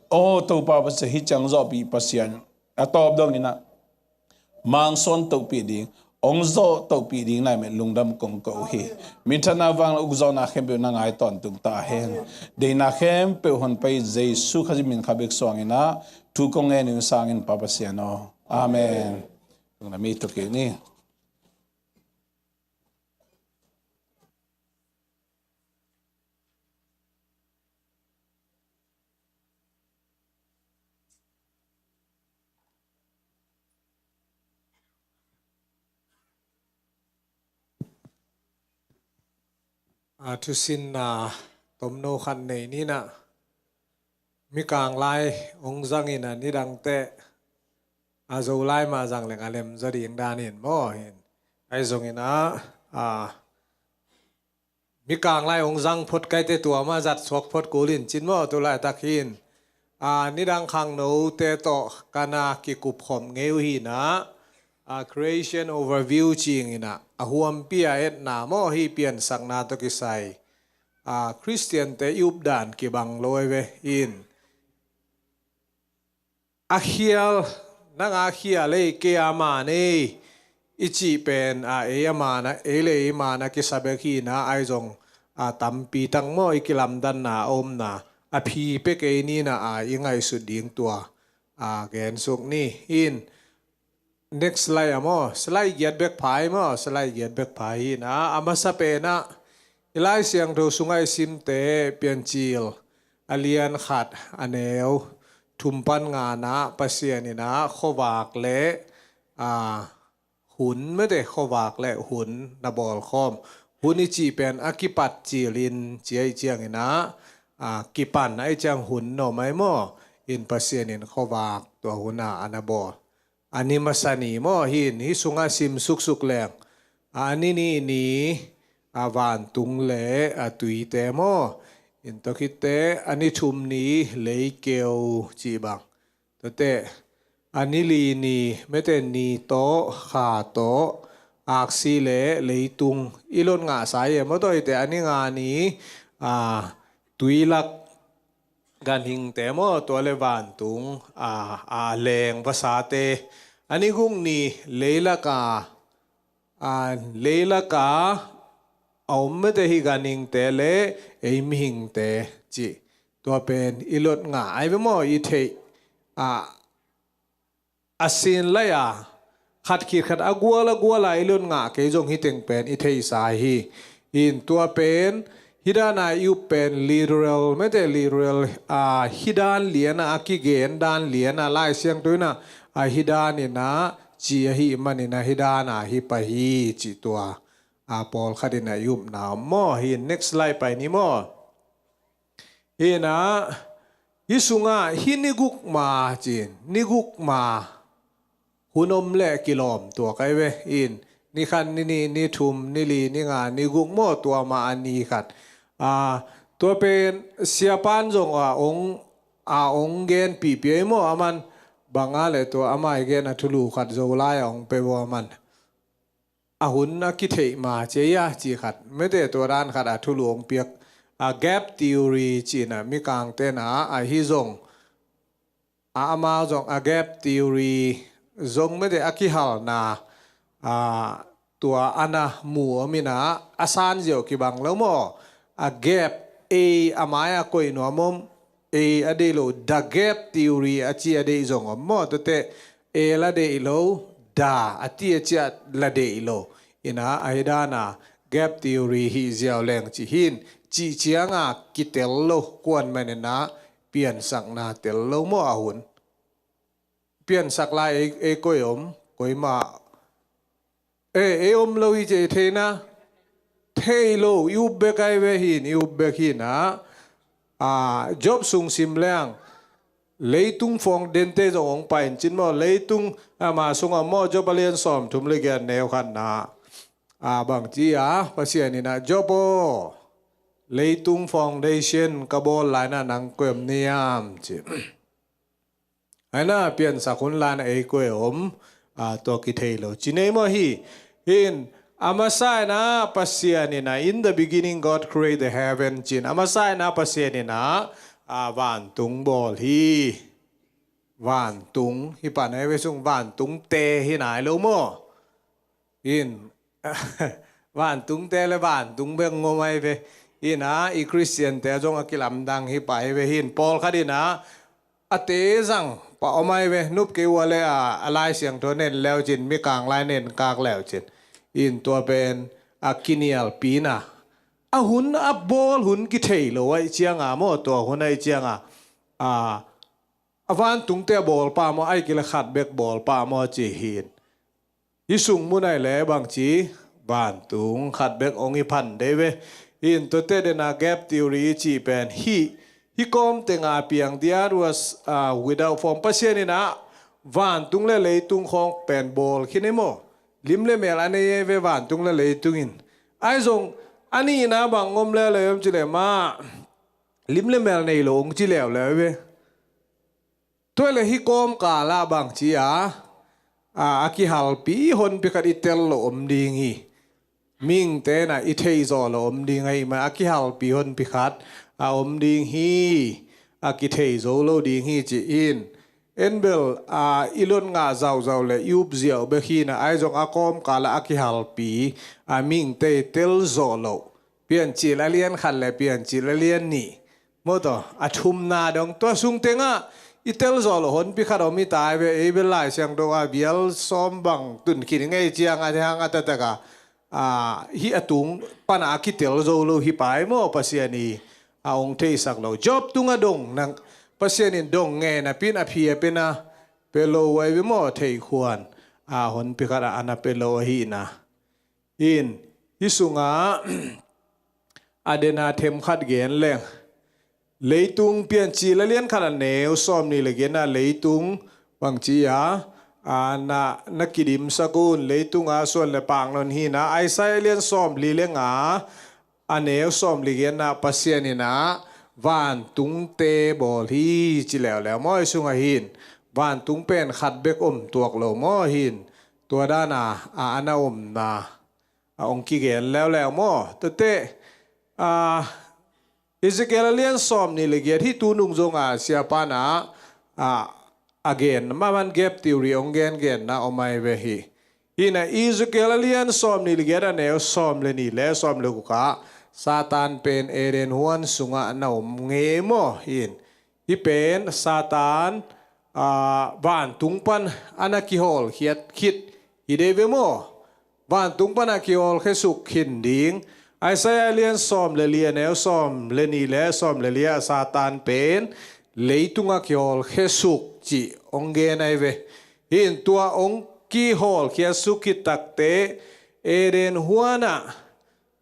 Aw Topa Pasian, hih ciang zawhpih Pasian, a tawp dongin ah, mangsawn tohpih ding, hong zawh tohpih ding na hih manin lungdam kong ko uh hi. Minthanna, vangliatna, ukzawhna khempeuh na ngai tawntung ta hen. Deihna khempeuh Honpa Jesu Khazih min kha bek suangin ah thu kong ngen uh hi, sangin Pa Pasian aw. Amen. Tung na mi tuk kik ni. A thusinna tomno khat nei ni in ah, Mikang lai hong zang in ah, nidang teh a Zolai mah zang leng a lem zaw ding dan hi in maw, hi in. Ahi zongin ah, a, Mikang lai hong zang phot, kaite tua mah zat suak phot kul in cin maw, tu laitak hi in. A, nidang khangnote tawh ka na kikupkhop ngei uh hi in ah, a, Creation Overview ci-in ah, a huampi a etna maw, hih piansakna tawh kisai, a, Khristiante i updan kibang lo hi ve, hi in. A khial, nang a khial ei, kei a man ei i cih pen, a, ei a man a, ei le ei man a kisa bek hi in ah, ahi zong, a, tampi tak maw i kilamdanna a omna, a phi pia kei ni in ah, a, i ngaihsut ding tua, a, gensuk ni. Hi in, next slide a maw, slide giat bek pha hi maw, slide giat bek pha hi in ah, a masa pen ah i Lai Siangtho sungah i simte Piancil a lian khat a neu thum pan nga-na Pasian in ah khuavak le, a, hun, mete khuavak le hun na bawlkhawm. Hun i cih pen a kipat cil in ci ahih ciangin ah, a, kipan ahih ciang hun na om ahi maw. In Pasian in khuavak tua hun ah a na bawl. A ni masa ni maw, hi in, hih sungah sim suksuk leng, a ni nih ni, a, vantung le, a, tuite maw. In tua khitte a ni thum ni leikeu cih bang. Tuate a ni li ni, mete ni tawh, kha tawh, aksi le leitung i lot ngahsa hi e maw. Tua hite a ni nga ni, a, tuilak ganhingte maw, tua le vantung, a, a leng vasate. A ni guk ni leilak a, a, leilak a a om mete hih ganhingte le ei mihingte cih, tua pen i lot ngah ahi ve maw, i theih, a, a sin lai a, khat khit khat a gual a gual a i lot ngah kei zong hih teng pen i theihsa hi. In tua pen hih dan a i up pen literal, mete literal, a, hih dan lian a, a kigen dan lian a, Lai Siangtho in ah, a, hih dan in ah ci ahih manin ah hih dan a hi pah hi cih tua, a, pawlkhat in ah i upna om maw. Hi in, next slide pai ni maw. Hi in ah, hih sungah hih ni guk ma ci-in, ni guk ma hun om leh kilawm tuak ahi ve. In, ni khat, ni nih, ni thum, ni li, ni nga, ni guk maw, tua ma a ni khat. A, tua pen siapa'n zong a ong, a ong genpihpih ahi maw, aman bang a leh tua ama i gen a thulu khat Zolai a ong pia vua aman. a hun a kitheih ma ci a, ci khat mete tua dan khat a thulu hong piak. A gap theory cihna mikang tena a hi zong, a amau zong a gap theory zong mete a kihalna, a tua ana mu om ina a san ziau kibang lo maw? A gap a a mai a koih nuam om, a a deih lo, the gap theory a ci a deih zong om maw? Tua teh a la deih lo, the a ti a ciah la deih lo. Ina a hi dana gap theory hi ziau leng ci hin, cih cianga kitel lo kuan manina piansakna tel lo maw a hun? Piansak lai ei, ei koi om, koi ma. E, ei om lo hi ci ei theina. Thei lo, i up bek ai ve hin, i up bek hin a. A, Job sung sim leng. Leitung fawng dente zong hong pain cin maw, leitung ama sunga maw, Job a lian sawm thum le giat neu khatna. A, bang ci a, Pasian ina Job aw, leitung foundation ka bawl laina nang koim niam ci. Aina piansak hun lana ei koi om, a, tua kithei lo ci nei maw hi. Hin, a masa ina Pasian ina, in the beginning God created the heaven cin. A masa ina Pasian ina, a, vantung bawl hi. Vantung, hi pan ai ve sung vantung te hi nai lo maw? Hin, vantung te le vantung bek ngom ai ve. Ina, i Christian te zong a kilamdang hi pa ai ve hin. Paul khat ina, a te zang pa om ai ve. Nup kei ua le a, a Lai Siangtho nen leu cin, mikang lai nen kak leu cin. In tua pen a kinial pina. A hun a bawl hun kithei lo ai cianga maw, tua hun ai cianga. A, a vantung te bawl pa maw, ai kila khat bek bawl pa maw ci hin. Hi sung munai le bang ci, vantung khat bek ong i phan dei ve. Hin tua te dena gap theory i ci pen hi, hi kawm tenga piang, the earth was, uh, without form. Pasian ina vantung le leitung khawng pen bawl khin ei maw? Lim le mel a nei ei ve vantung le leitung in. Ai zong a nihna bang om le le om ci le ma, lim le mel nei lo ong ci leuleu ve. Tua le hi kawm kala bang ci a, a, a kihalpi honpi khat i tel lo om ding hi. Ming tena i thei zaw lo om ding hi ma, a kihalpi honpi khat a om ding hi. A kithei zo lo ding hi ci in. En bel, a, i lot ngah zauzau le i up ziau bek hi na, ai zong a kawm kala a kihalpi, a, ming te tel zaw lo. Piancil a lian khat le Piancil a lian nih. Maw taw, a thumna dong tua sung tenga i tel zaw lo honpi khat om i tai ve, ei bel Lai Siangtho a bial sawm bang tun khin ngei cianga te hang a tataka, a, hi a tung pana a kitel zo lo hi pai maw Pasian i a ong theisak lo. Job tunga dong nang Pasian in dong nge na pin a phia pena pe lo ai ve maw thei khuan. A honpi khat a ana pe lo ahi na. In, hi sunga a dena them khat gen leng. Leitung Piancil a lian khat a neu sawm ni le gen a leitung bang ci a, a na, na kidim sakun leitunga suan le pang non hi na, Isaiah lian sawm li le nga a neu sawm li gen a Pasian ina vantung te bawl hi ci leuleu maw i sunga hin. Vantung pen khat bek om tuak lo maw hin. Tua dana a ana omna a ong kigen leuleu maw? Tate, a, Ezekiel a lian sawm ni le giat hi tunung zonga siapana, a, a gen, maman gap theory ong gen genna om ai ve hi. Hina Ezekiel a lian sawm ni le giat a neu sawm le ni le sawm le kuka Satan pen Eden huan sunga na om nge maw hin. Hi pen Satan, a, vantung pan ana kihawl khiat khit hi dei ve maw? Vantung pan a kihawl khesuk khin ding. Isaiah lian sawm le li a neu sawm le ni le sawm le li a Satan pen leitunga kihawl khesuk ci ong gen ai ve. Hin tua ong kihawl khiat suk khit takte Eden huana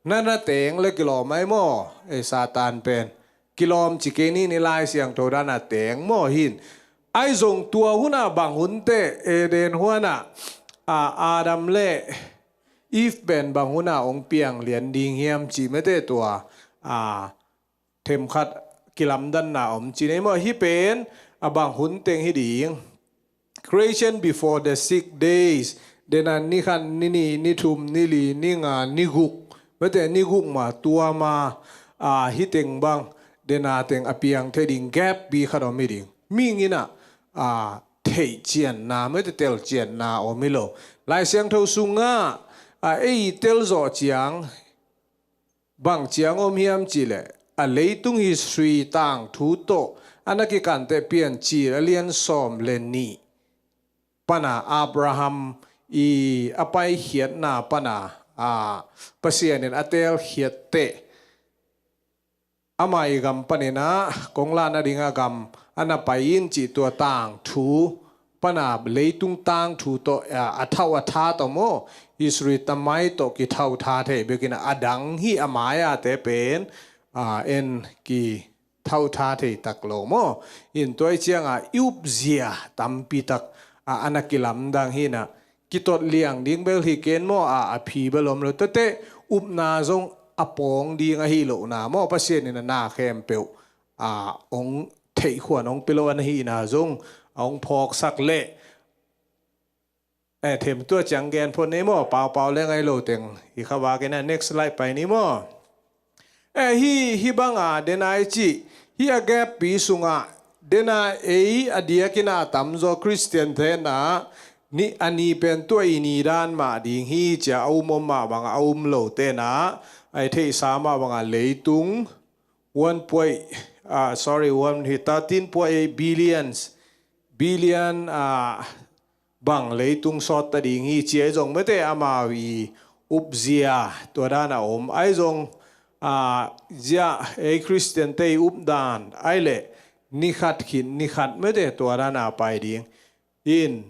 nana teng le kilawm ai maw? Ei Satan pen kilawm ci kei ni ni Lai Siangtho dana teng maw hin. Ai zong tua huna bang hunte Eden huana, a, Adam le Eve pen bang huna ong piang lian ding hiam ci mete tua, a, them khat kilamdanna om ci nei maw hi pen, a bang hun teng hi ding. Creation before the six days, Dena ni khat, ni nih, ni thum, ni li, ni nga, ni guk, mete ni guk ma tua ma, a, hi teng bang dena teng a piang thei ding gap pi khat om hi ding. Mihing in a, a, theih cianna, mete tel cianna om hi lo. Lai Siangtho sungah, a, ei tel zawh ciang bang ciang om hiam cihleh, a leitung history tangthu tawh a na kikanteh Piancil a lian sawm le nih pana Abraham i a paikhiatna pana, a, Pasian in a telkhiatteh ama i gam panin a kong la nading a gam a na pai in cih tua tangthu pana leitung tangthu tawh, a, a thauh a that om aw. Israel tamai tawh kithauh that thei bekin a dang hi a mai-ate pen, a, en kithauh that thei tak lo maw. In tua i cianga i upzia tampi tak, a, a na kilamdang hi na kitot liang ding bel hi ken maw, a, a phi bel om lo tete upna zong a pawng ding ahi lohna maw. Pasian in a na khempeuh, a, ong theihkhuan ong pia lo ana hihna zong a ong phawksak leh, e, them tua ciang gen phot ni maw, paupau le ngai lo teng hi kha vakin a next slide pai ni maw. E, hi, hi banga dena i cih, hi a gap pi sungah dena ei a diakin a tamzaw Christian tena ni a ni pen tua i ni dan mah ding hi cia a um om mah banga a um lo tena a i theihsa mah banga leitung one point, ah, sorry, one hi thirteen point eight billions, billion, ah, bang leitung sawt ta ding hi cia i zong mete amau i upzia tua dan a om. Ai zong, a, zia ei Christian te i updan ai leh ni khat khin ni khat mete tua dan a pai ding. In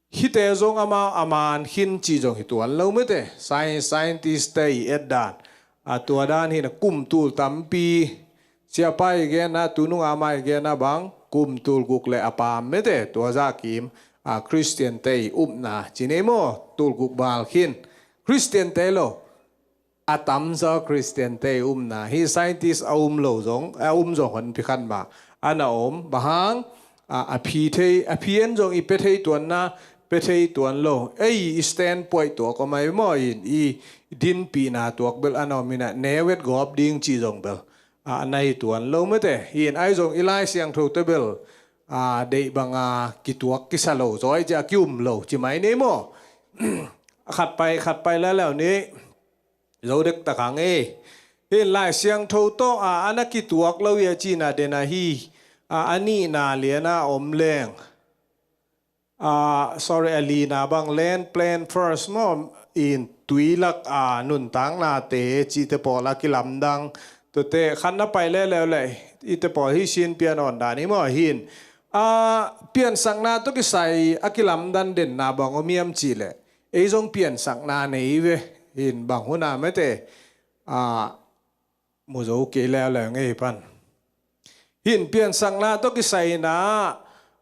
hite zong amau a man khin cih zong hi tuan lo mete. Science, scientist te i etdan, a, tua dan hi na kum tul tampi Siapa i genna, tunung ama i genna bang kum tulguk le a pam mete tua zah kim, a, Christian te i upna ci nei maw, tulguk bal khin Christian te lo, a tamzaw Christian te i upna hi. Scientist a um lo zong, a um zong hon pi khan mah a na om. Bang hang, a, a phi thei, a phi en zong i pe thei tuanna pe thei tuan lo. Ei i standpoint tuak om ai maw, in i dinpihna tuak bel a na om in a ne vet gawp ding ci zong bel a, a na hi tuan lo mete. Hi in ai zong i Lai Siangtho te bel, a, deih banga kituak kisa lo zaw ai cia kium lo ci mai nei maw. Khat pai, khat pai leleu ni zo dek tak hang e. Hi in Lai Siangtho tawh, a, a na kituak lo i a cina dena hi, a, a nihna liana om leng, a, sorry, a lina bang land plan first maw, in tuilak, a, nuntaknate cite pawl a kilamdang. Tute khan na pai leleu le ite pawl hi sin pian awn dan i maw hin, a, piansakna tawh kisai a kilamdan denna bang om hiam cih le ei zong piansakna nei ve. Hin bang huna mete, a, mu zo kei leuleu ngei pan. Hin piansakna tawh kisaina,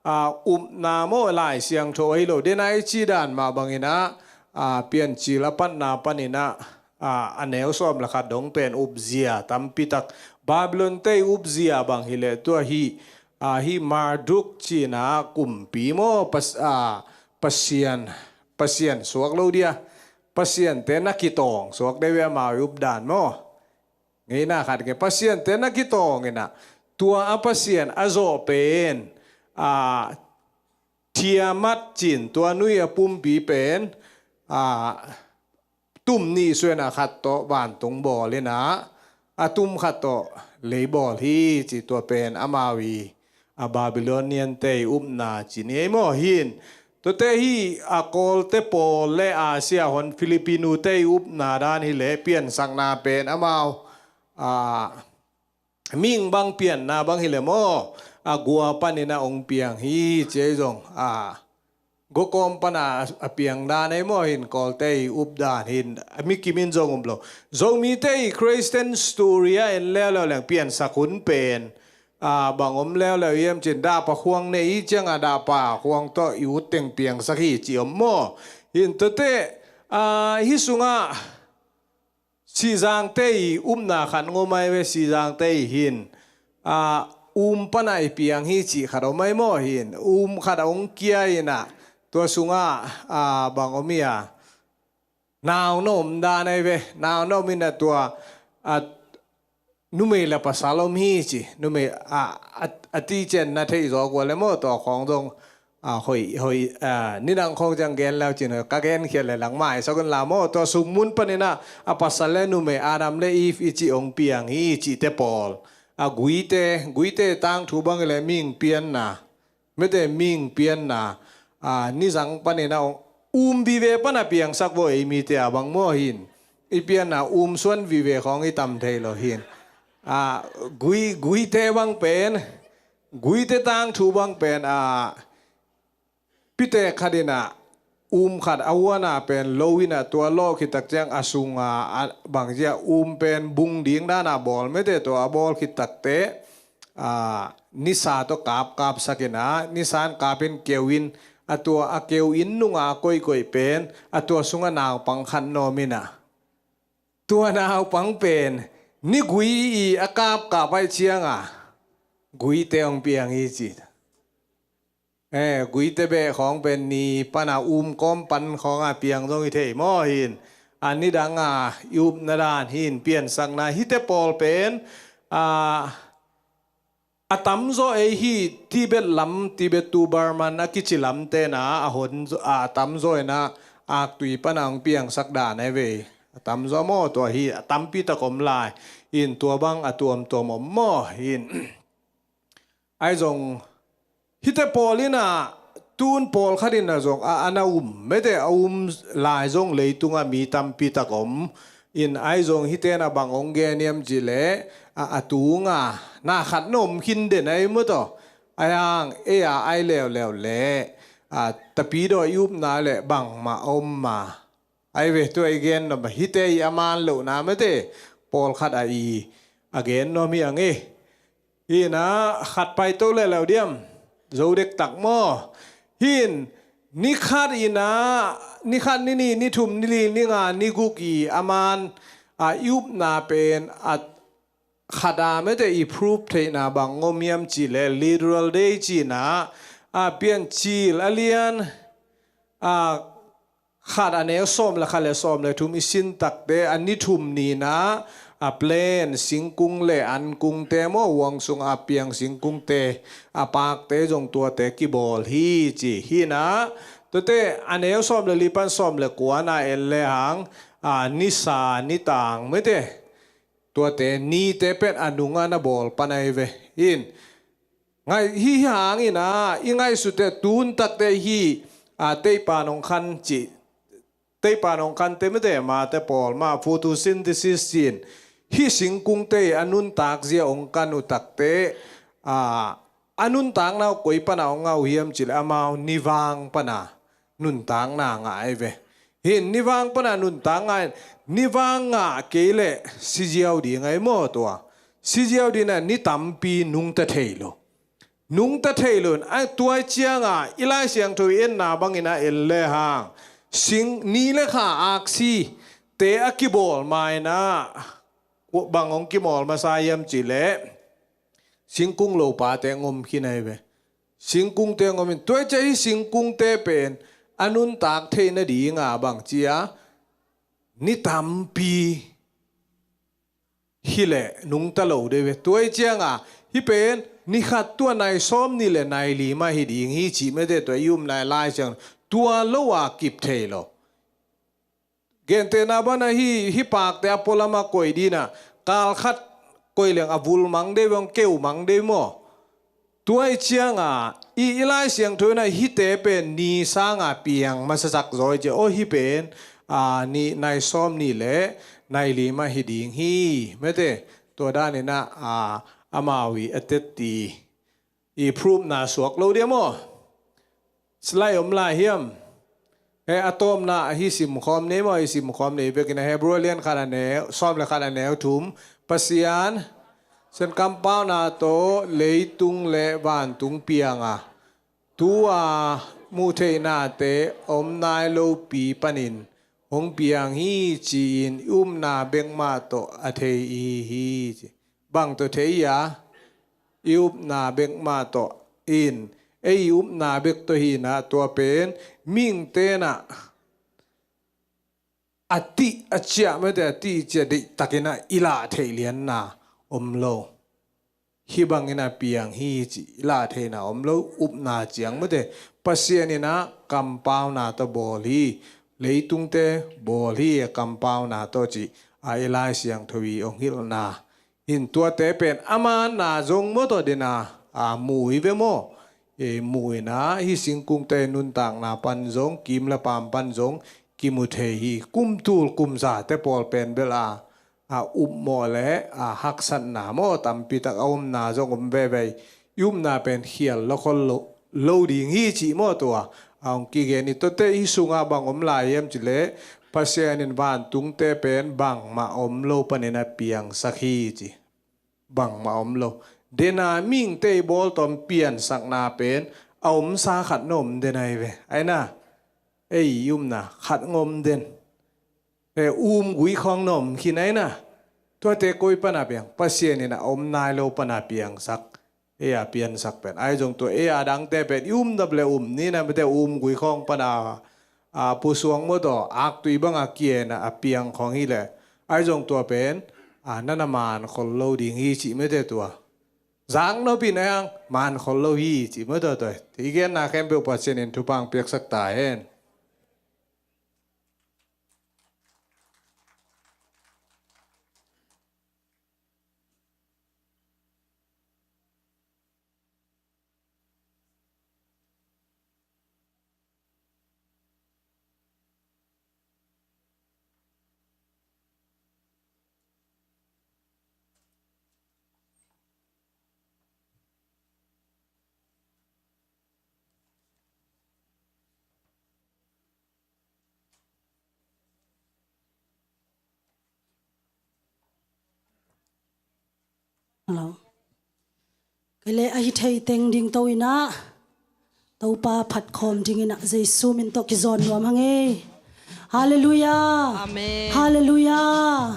a, upna maw Lai Siangtho ahi lo dena i ci dan mah bangina, a, Piancil a patna panina, a, a neu sawm le khat dong pen upzia tampi tak Babylon te i upzia bang hileh tua hi, a, hi Marduk cina kumpi maw, pas, a, pasian, pasian suak lo dia, pasian te na kitawng suak deuh amau i updan maw. Ngeina khat nge pasian te na kitawng ina tua a pasian a zawh pen, a, Tiamat cin tua nui a pumpi pen, a, tum nih suena khat tawh vantung bawl ina a tum khat tawh lei bawl hi ci tua pen amau i a Babylonian te i upna ci ni ei maw hin. Tuate hi a Kawlte pawl le Asia hon Filipino te i upna dan hi le piansakna pen amau, a, ming bang pianna bang hi le maw, a gua panin a ong piang hi ci ei zong, a, gokawm pana a piang dan ei maw hin Kawlte i updan hin a mi kimin zong um lo. Zomite i Christian story a en leuleu leng piansak hun pen, a, bang om leuleu hiam cin dahpa khuang nei i cianga dahpa khuang tawh i ut teng piangsak hi ci om maw. Hin tuate, a, hi sungah Sizangte i upna khat ngomai ve Sizangte i hin, a, um pana i piang hi cih khat om ai maw hin um khat a ong kia ina Tua sungah a bang om hi a, nau na om dan ahi ve. Nau na om in a tua a numei le pasal om hi ci. Numei a, a, a ti cian na thei zaw kua le maw, tua khawng zong a, hoi, hoi, a, nidang khawng ciang gen lau cin, hoi, ka gen khial le lang mai sa kun la maw. Tua sung mun panin a, a pasal le numei Adam le Eve i ci ong piang hi ci te pawl. A guite, guite tangthu bang le ming pianna. Mete ming pianna, a, nizang panin a um vive pan a piangsak vo ei mite a bang maw hin. I pianna um suan vive khawng i tam thei lo hin. A, gui, guite bang pen, guite tangthu bang pen, a, pite khat in a um khat a huana pen lo in a tua lawh khit tak ciang a sunga a bang zia um pen bung ding dan a bawl mete tua a bawl khit takte, a, nisa tawh kap, kapsak in a, nisa in kap in keu in, a tua a keu in nunga koikoi pen, a tua sunga naupang khat na om in a. Tua naupang pen, ni gui i a kap, kap ai cianga, guite ong piang hi ci. Eh, guite beh khawng pen ni pan a um kawm pan khawng a piang zong i thei maw hin. A nidang a i upna dan hin piansakna hite pawl pen, a, a tamzaw ei hi Tibet lam, Tibet tu Burman a kici lamte na a hon, a tamzaw in a aktui pan a ong piangsak dan ei ve. A tamzaw maw tua hi, a tampi tak om lai. In tua bang a tuamtuam om maw hin. Ai zong hite pawl in a, tun pawl khat in a zong a, a na um mete a um lai zong leitunga mi tampi tak om. In ai zong hite na bang ong gen hiam ci le, a, a tunga na khat na om khin den ai mu taw. Ai ang ei a ai leuleu le, a, tapidaw i upna le bangmah om ma. Ai ve tua i gen nop hite i a man lohna mete pawl khat a i a gen nop hi ang e. Hin a khat paito le lo diam. Zo dek tak maw. Hin ni khat in a, ni khat ni ni, ni thum ni li, ni nga ni guk i a man a i upna pen a khat a mete i proof theihna bang ngom hiam ci le literal day ci na a pian cil a lian a khat a neu sawm le khat le sawm le thum i sin takte a ni thum ni na a plain singkung le ankungte maw huang sung a piang singkungte a pakte zong tuate kibawl hi ci hi na. Tuate a neu sawm le li pan sawm le kua na en le hang a nisa nitang mete tuate nite pen a nunga na bawl pan ai ve hin. Ngai hi hangin a i ngaihsute tun takte hi a teipan ong khan ci. Teipan ong khan te mete mate pawl ma photosynthesis cin hi singkungte a nuntak zia ong kan uh takte a a nuntakna uh koi pana ong ngah uh hiam ci le amau nivang pana nuntakna ngah ai ve. Hin nivang pana nuntak ngah in nivang ngah kei le siziau ding ai maw tua. Siziau ding a ni tampi nungta thei lo. Nungta thei lo in a tuai cianga i Lai Siangtho i enna bangin a en le hang sing ni le kha aksi te a kibawl maina bang ong kimawl masa hiam ci le singkung lopate ngom khin ai ve. Singkungte ngom in tuai cia hi singkungte pen a nuntak theihna dinga bang cia ni tampi hi le nungta lo de ve. Tuai cianga hi pen ni khat tua nai sawm ni le nai li mah hi ding hi ci mete tua i um lai lai ciang tua lo a kip thei lo. Gentehna bana hi hi pakte a pualama koi dina kal khat koi leng a vul mang dei vong keu mang dei maw? Tuai cianga i i Lai Siangtho ina hite pen ni sanga piang masasak zawi cia aw hi pen a ni nai sawm ni le nai lima hi ding hi mete tua danina a amau i a tetti i proof na suak lo dia maw? Slide om lai hiam? He a tawmna ahi simkhawm nei maw? I simkhawm nei vekin a Hebrew lian khat a neu sawm le khat a neu thum Pasian sen kampauna tawh leitung le vantung pianga tua muh theihnate om nai lopi panin hong piang hi ci-in i upna bekmah tawh a thei i hi hi ci. Bang tawh thei a i upna bekmah tawh in ei upna bek tawh hi inah, tua pen mihingte inah a tih a ciah mate, a tih ciah deihtakin ah i lah theih lianna om lo. Hih bangin a piang hi cih i lah theihna om lo, upna ciang mate. Pasian inah kampauna tawh bawl hi, leitungte bawl hi, a kampauna tawh cih a i Lai Siangtho i hong hilhna. In tuate pen a manna zong maw tawh dena, a, mu hi ve maw? E, mu inah hih singkungte nuntakna pan zong, kim le paam pan zong kimu thei hi. Kum tul kum zate pawl pen bel a, a, upmawh le, a, haksatna maw tampitak a omna zong om veve. I upna pen khial lo khol lo, lo ding hi cih maw tua a hong kigen hi. Tuate hih sungah bang om lai hiam cih leh, Pasian in vantungte pen bangmah om lo panin a piangsak hi ci. Bangmah om lo. Dena mihingte i bawl tawh piansakna pen a omsa khat na om den ahi ve. Aina, ei i upna khat ngom den. E, um gui khawng na om khin aina. Tuate koi pana piang? Pasian in a om nai lo pana piangsak. Ei a piansak pen. Ahi zong tua ei a dangte pen i um dap le um ni na mate, um gui khawng pana, a, pusuang maw tawh, aktui banga kiena a piang khawng hi le. Ahi zong tua pen, a, nana man khol lo ding hi cih mate tua. Zak nopin a hang man khol lo hi cih maw tua tua. I genna khempeuh Pasian in thupha piaksak ta hen. Hello. Kei le a hi thei teng ding to inah, Topa phat khawm ding inah Jesu min tawh kizawn nuam hang ei. Halleluiah. Amen. Halleluiah.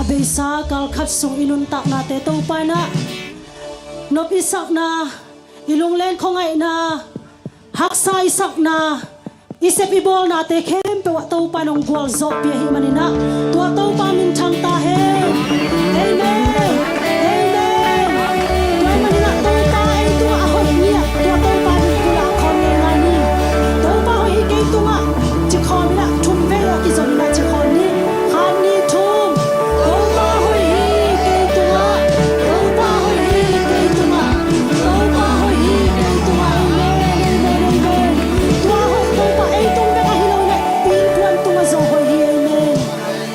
A beisa kal khat sung i nuntaknate Topa inah nop i sakna, i lunglen khuangaihna, haksa i sakna, i sep i bawlnate khempeuh ah Topa in hong gualzawhpih ahih manin ah, tua Topa minthang ta hen. Amen. Amen. Tua ahih manin ah Topa ei tungah a hoih ni ah, tua Topa min pulak khawm ngei lai ni. Topa hoih hi kei tungah, ci khawm inah, thum vei ah kizom inah ci khawm ni. Khat, nih, thum. Topa hoih hi kei tungah. Topa hoih hi kei tungah. Topa hoih hi kei tungah. Amen, amen, amen. Tua hoih Topa ei tung bek ahi lo leh i innkuan tungah zong hoih hi. Amen.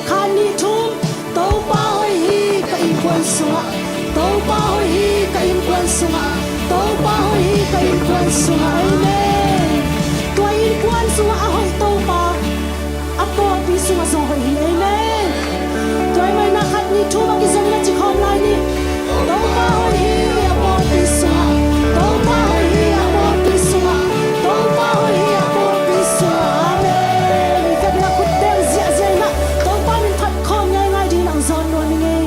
Khat, nih, thum. Topa hoih hi ka innkuan sungah. Topa hoih hi ka innkuan sungah. Topa hoih hi ka innkuan sungah. Amen. Tua innkuan sungah a hoih Topa a pawlpi sungah zong hoih hi. Amen. Tua ahih manin ah khat, nih, thum a kizom inah ci khawm lai ni. Topa hoih hi a pawlpi sungah. Topa hoih hi a pawlpi sungah. Topa hoih hi a pawlpi sungah. Amen. I fekna khut beng ziahziah inah Topa min phat khawm ngeingai ding inah hong zawn nuam ing ei.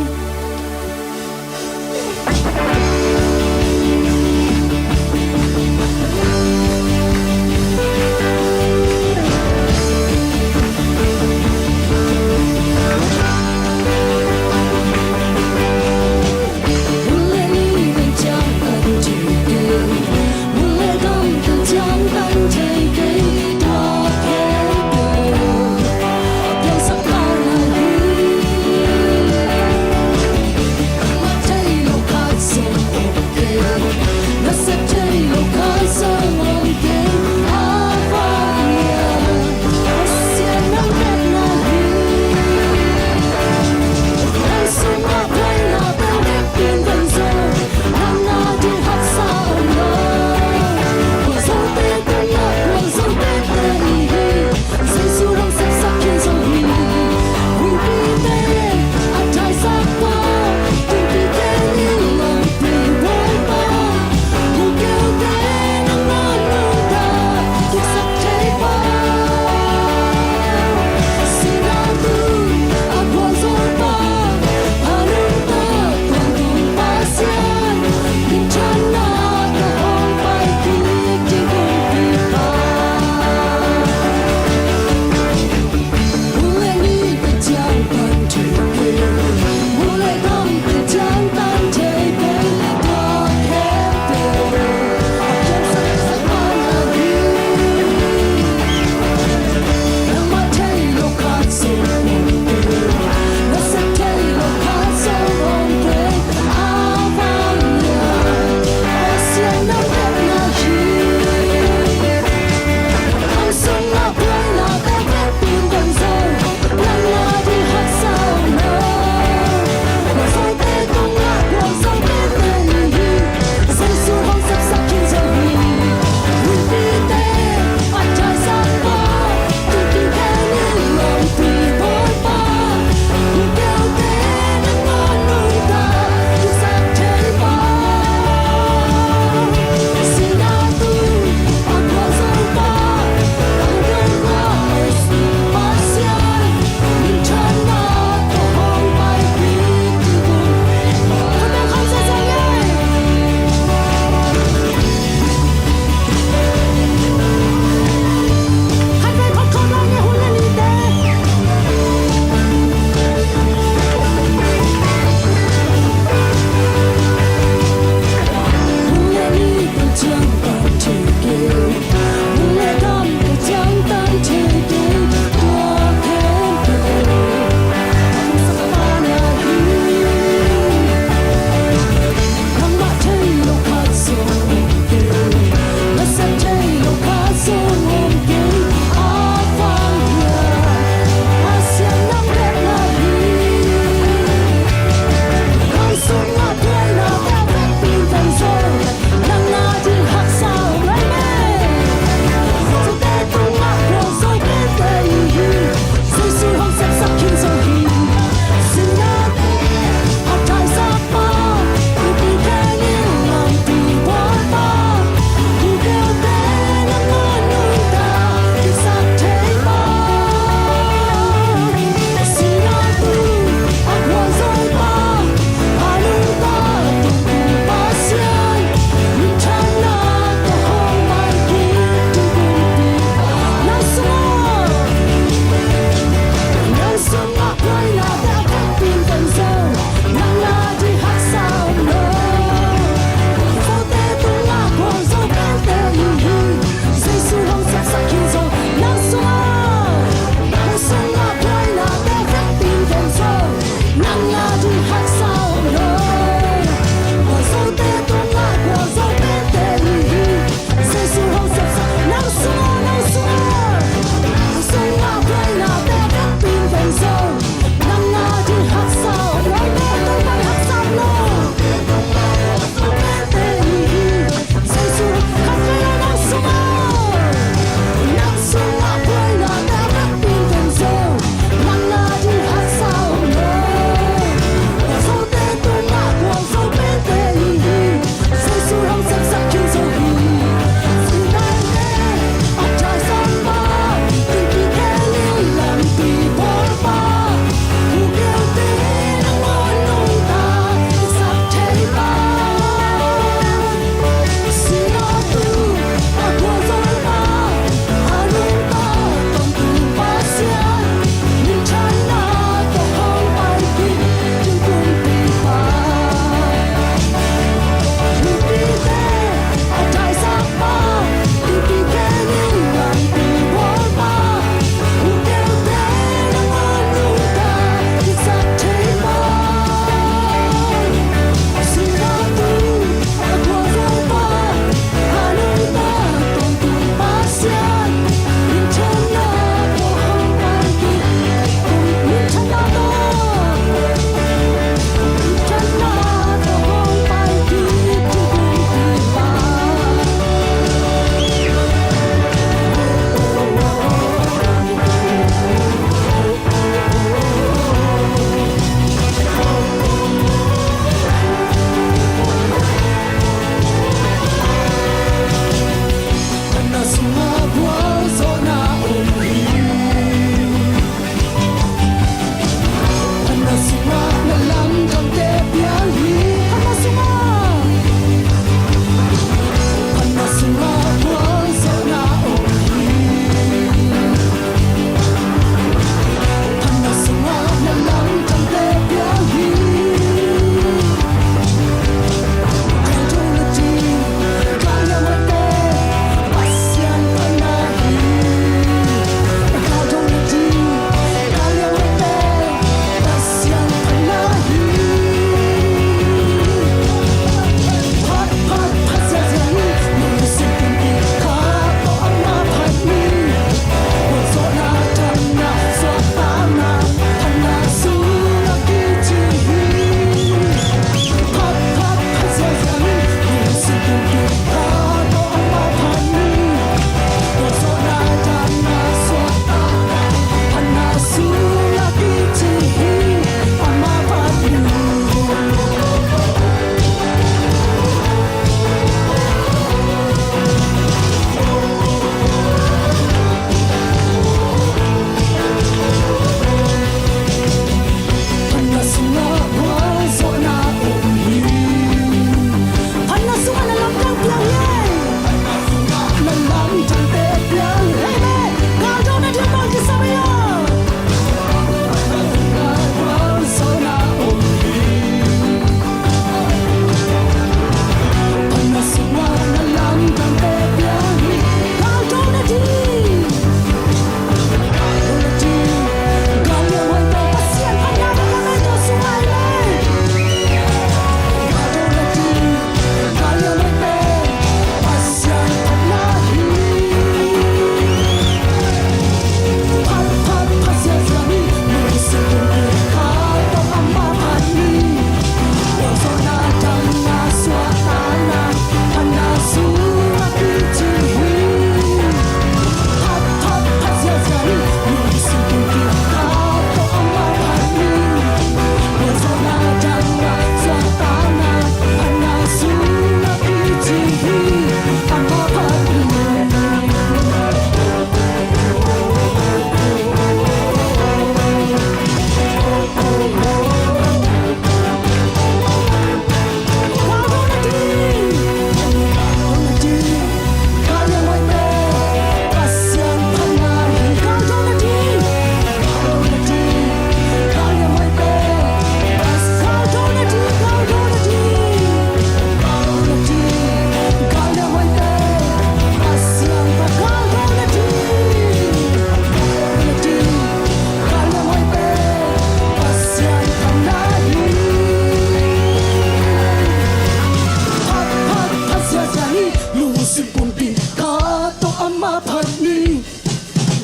mah phat ni.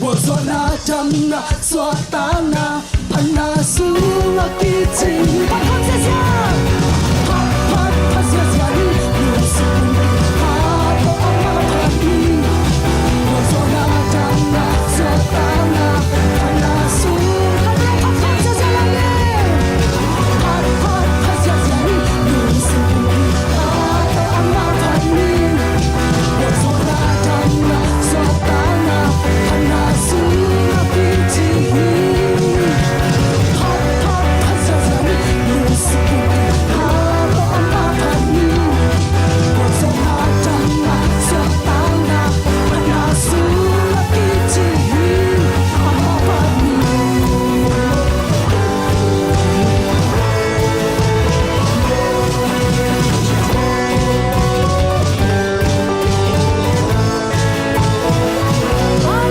Gualzawhna, damna, suahtakna, phatna sungah kicing. Phat kham ziahziah. Phat, phat, phat ziahziah ni. Lungsim pumpi phat, oh, amah phat ni. Gualzawhna, damna, suahtakna, phatna sung. Phat, phat, phat ziahziah lai ni. Phat, phat, phat ziahziah ni. Lungsim pumpi phat, oh, amah phat ni.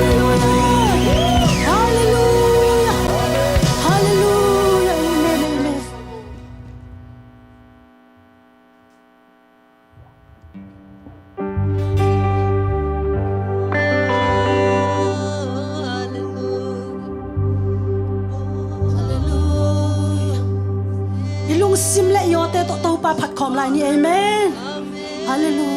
Halleluia! Halleluia! Halleluia! Amen, amen. Halleluia. I lungsim le i awte tawh Topa phat khawm lai ni. Amen. Halleluia.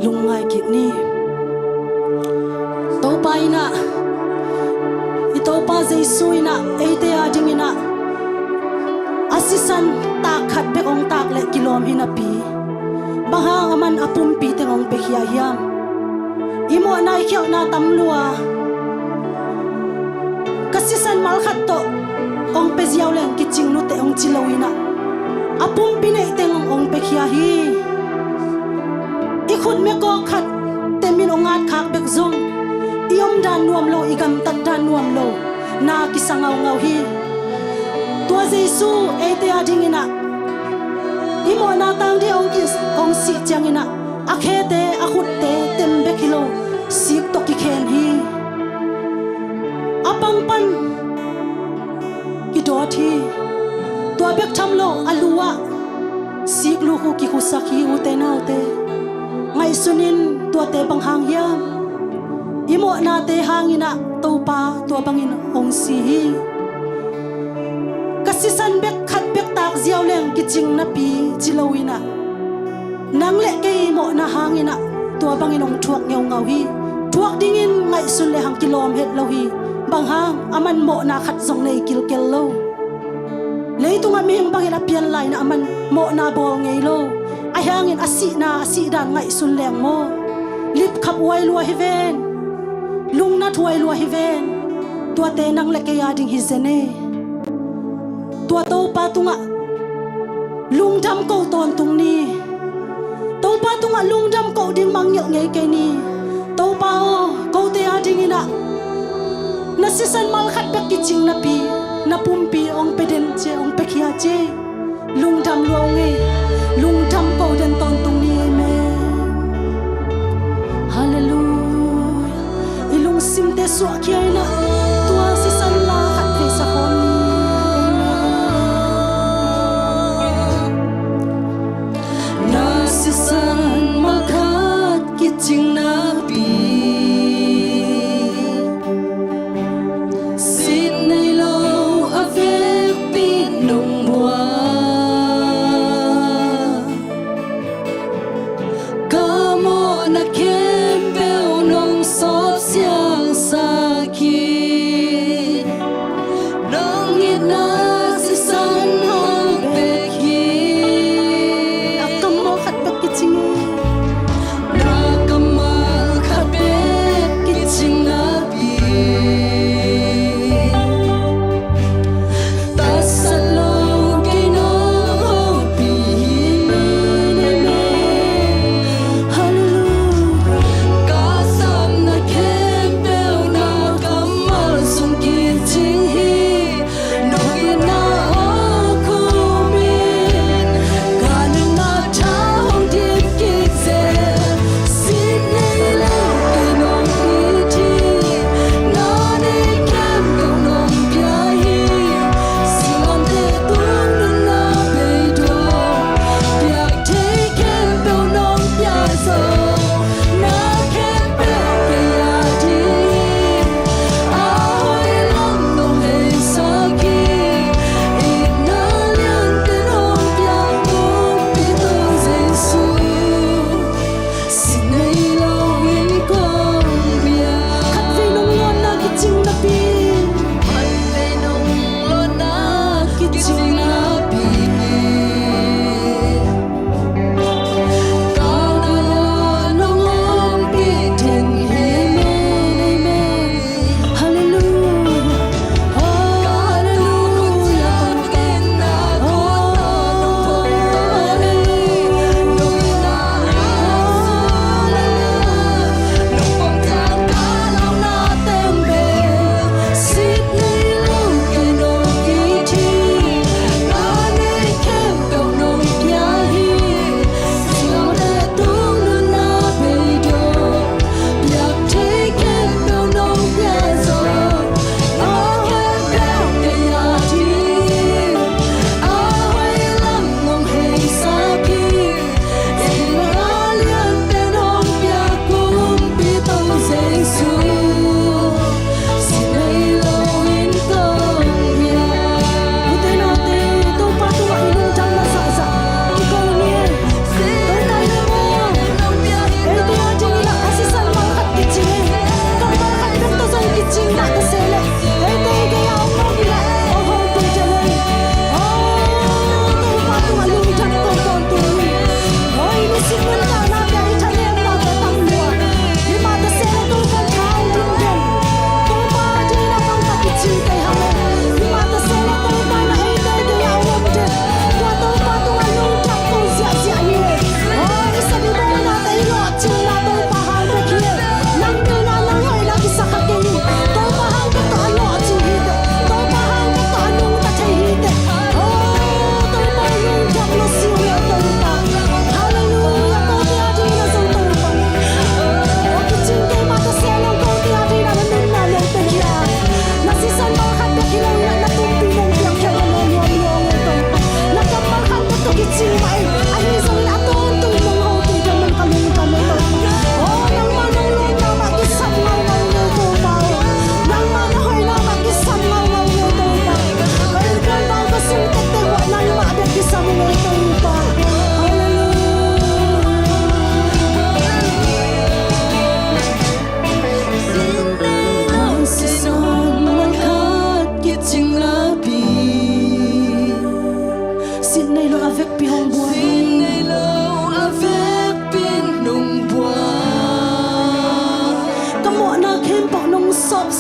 lungngai kik ni. Topa in ah, i Topa Jesu in ah eite adingin ah a sisan tak khat bek hong tak leh kilawm hi napi, bang hang aman a pumpi teng hong piakhia hiam? I mawhna i khialhna tam lua, ka sisan mal khat tawh hong pia ziau leng kicing nuteh hong ci lo in ah, a pumpi neih teng hong piakhia hi. I khut mekawk khat temin hong at khak bek zong i omdan nuam lo, i gamtatdan nuam lo na kisa ngaungau hi. Tua Jesu eite adingin ah i mawhna tang ding hong ki, hong sih ciangin ah a khete, a khutte tem bek hi lo, sik tawh kikhen hi. A pang pan kidawt hi. Tua bek tham lo, a lu ah sik luk uh kikhusak hi, ute naute. Ngaihsun in, tuate bang hang hiam? I mawhnate hangin ah Topa tua bangin hong si hi. Ka sisan bek khat bek tak ziau leng kicing napi ci lo in ah, nang le kei mawhna hangin ah tua bangin hong thuak ngeungau hi. Thuak dingin ngaihsun le hang kilawm het lo hi. Bang hang? Aman mawhna khat zong nei kilkel lo. Leitungah mihing bangin a pian lai in ah aman mawhna bawl ngei lo. Ahi hangin a sihna, a sihdan ngaihsun leng maw, lipkhap huai lua hi ven, lungnat huai lua hi ven. Tuate nang le kei ading hi zen e. Tua Topa tungah lungdam ko tawntung ni. Topa tungah lungdam ko ding mangngilh ngei kei ni. Topa aw, kote adingin ah na sisan mal khat bek kicing napi, na pumpi hong pia den ci e, hong piakhia ci e. Lungdam lua ung e. Lungdam ko den tawntung ni. Amen. Halleluia. I lungsimte suahkhia in ah tua sisan la khat vei sa khawm ni. Na sisan mal khat kicing napi, sin nei lo a vekpi nong buak. Ka mawhna khempeuh nong sawp siangsak hi. Nong itna sisan hong pek hi. Na kammal khat bek kicing hi. Na kammal khat bek kicing napi, tatsat lo kei nong hopih hi. Amen. Halleluia.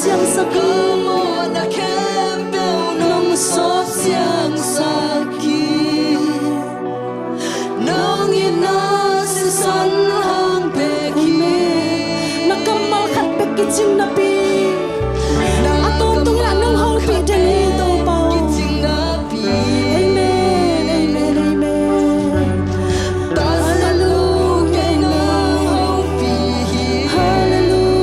siangsak hi. Ka mawhna khempeuh nong sawp siangsak hi. Nong itna sisan hong pek hi. Na kammal khat bek kicing napi, a tawntung in ah nong hopih den hi Topa. Amen, amen, amen. Hallelujah, amen. Hallelujah.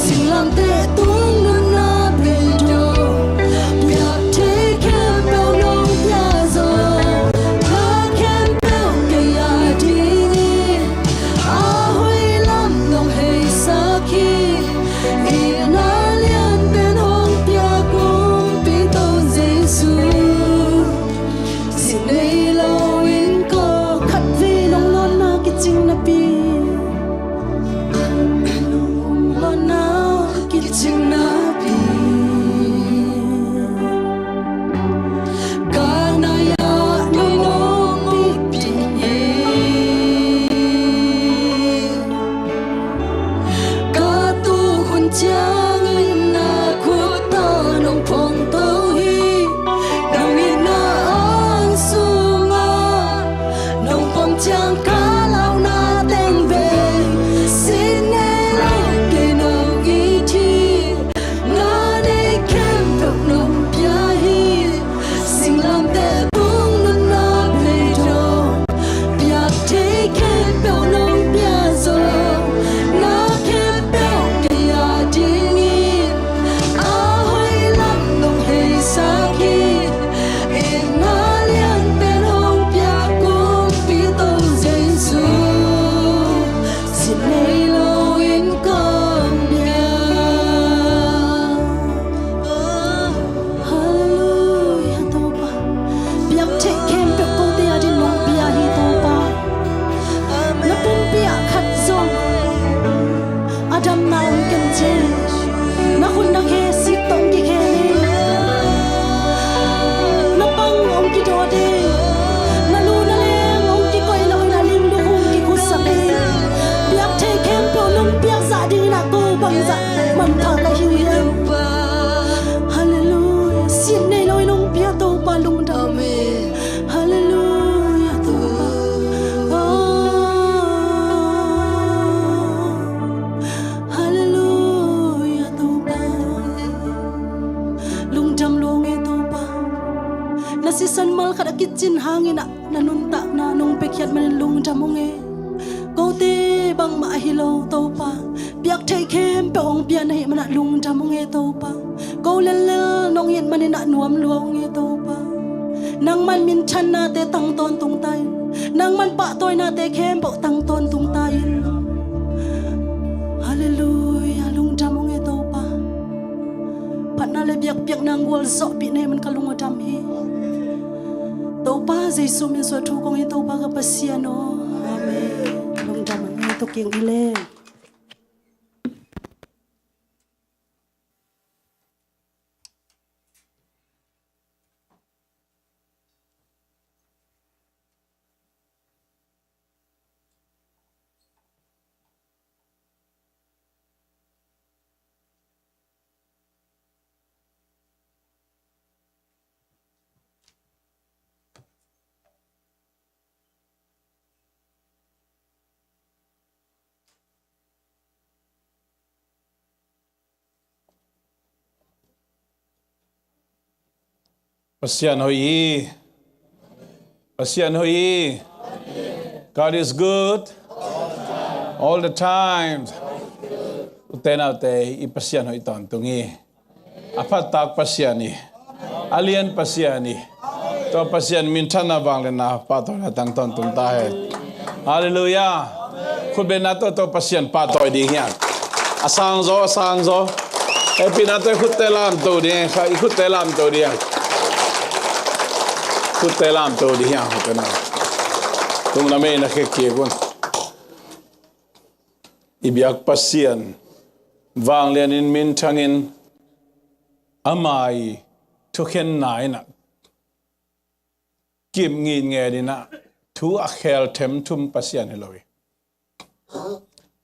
Singlamteh tung nunna bei dong, piak thei khempeuh nong pia zaw. Na khempeuh kei a dingin a hoih lam nong heisak hi. Itna lianpen hong pia Kumpi Topa Jesu. Sin nei lo in kong khat vei nong lawnna kicing napi, nong lawnna kicing napi, ka nai-ah nong ompih hi. Ka tukhun ciangin na khut tawh nong phongto hi. Nong itna ang sungah nong pom ciang ka launa teng vei sin nei lo kei nong it hi. Na nei khempeuh nong pia hi. Singlamteh tung nunna bei dong, piak thei khempeuh nong pia zaw. Na khempeuh kei a dingin a hoih lam nong heisak hi. Itna lianpen hong pia Kumpi Topa Jesu. Sin nei lo in kong pia. Hallelujah, Topa. Piak theih khempeuh kote ading nong pia hi, Topa. Na pumpi ah khat zong a damna hong ken ciat. Na khut na khe sik tawh hong kikhen hi. Na pang hong kidawt hi. Na lu na leng hong kikoih lo in a ling luk hong kikhutsak hi. Piak theih khempeuh nong piak zah dingin a ko bangzah manpha ka hi uh hiam? Hallelujah. Sin nei lo in hong pia Topa lungdam. Hallelujah, Topa. Oh. Hallelujah, Topa. Lungdam lua ung e Topa. Na sisan mal khat a kicin hangin ah na nuntakna nong piakhiat manin lungdam ung e. Kote bangmah ahi lo Topa, piak theih khempeuh hong pia na hih manah lungdam ung e Topa. Ko lellel nong it manin ah nuam lua ung e Topa. Nangman minthannate tang tawntung ta in. Nangman pahtawinate khempeuh tang tawntung ta in. Hallelujah, lungdam ung e Topa. Phatna le biakpiakna hong gualzawhpih na hih man ka lung a dam hi. Topa Jesu min suang thu kong hi, Topa ka Pasian aw. Amen. Lungdam ung e, tu keng i le. Pasian hoih hi. Pasian hoih hi. God is good. All the time. Ute naute, i Pasian hoih tawntung hi. A phattak Pasian hi. A lian Pasian hi. Tua Pasian minthanna, vangliatna, pahtawina tang tawntung ta hen. Hallelujah. Khutbetna tawh tua Pasian pahtawi ding hi hang. A sangzaw, a sangzaw. Hehpihna tawh i khutte lamto ding, i khutte lamto ding. Khutte lamto dih hiang, khutte na. Tung na mei na khe kik un. I biak Pasian vanglianin minthangin ama i thukhenna in ah kip ngitnget in ah thu a khel themthum Pasian hi lo hi.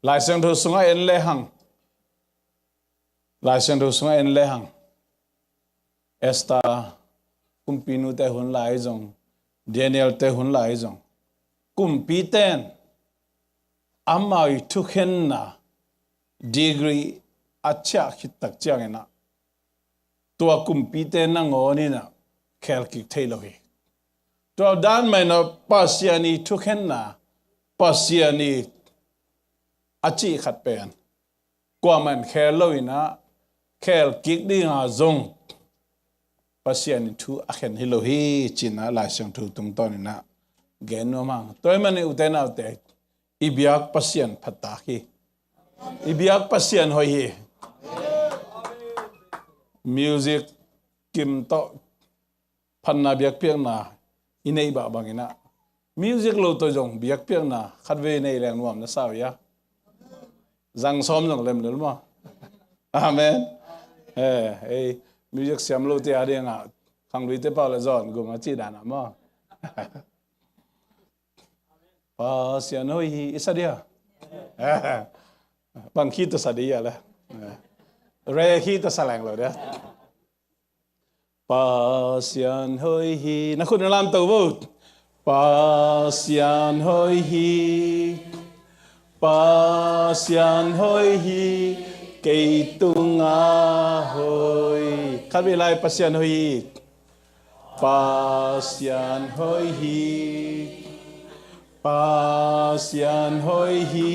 Lai Siangtho sungah en lehang, Lai Siangtho sungah en lehang, Esther kumpinute hun lai zong, Daniel-te hun lai zong, kumpite in amau i thukhenna degree a ciah khit tak ciangin ah tua kumpite nangawn in ah khel kik thei lo hi. Tua dan mah in ah Pasian i thukhenna, Pasian i a cih khat pen kuamah in khel lo in ah, khel kik ding a zong Pasian in thu a khen hi lo hi, ci-in ah Lai Siangtho tungtawn in ah gen nuam hang. Tua ahih manin ute naute, i biak Pasian phattak hi. I biak Pasian hoih hi. Music kim tawh phatna biakpiakna i neih bah bangin ah, music lo tawh zong biakpiakna khatvei nei leng nuam na sa uh hia? Zang sawm zong lem lel maw? Amen. Eh, ei, music siam lote a dingah khangluite pau le zawn gum a cih dan ah maw? Pasian hoih hi, i sa dia. Bang khi tawh sa dia le. Re khi tawh sa leng lo dia. Pasian hoih hi. Na khut na lamto vo. Pasian hoih hi. Pasian hoih hi. Kei tungah hoih. Khatvei lai, Pasian hoih hi. Pasian hoih hi. Pasian hoih hi.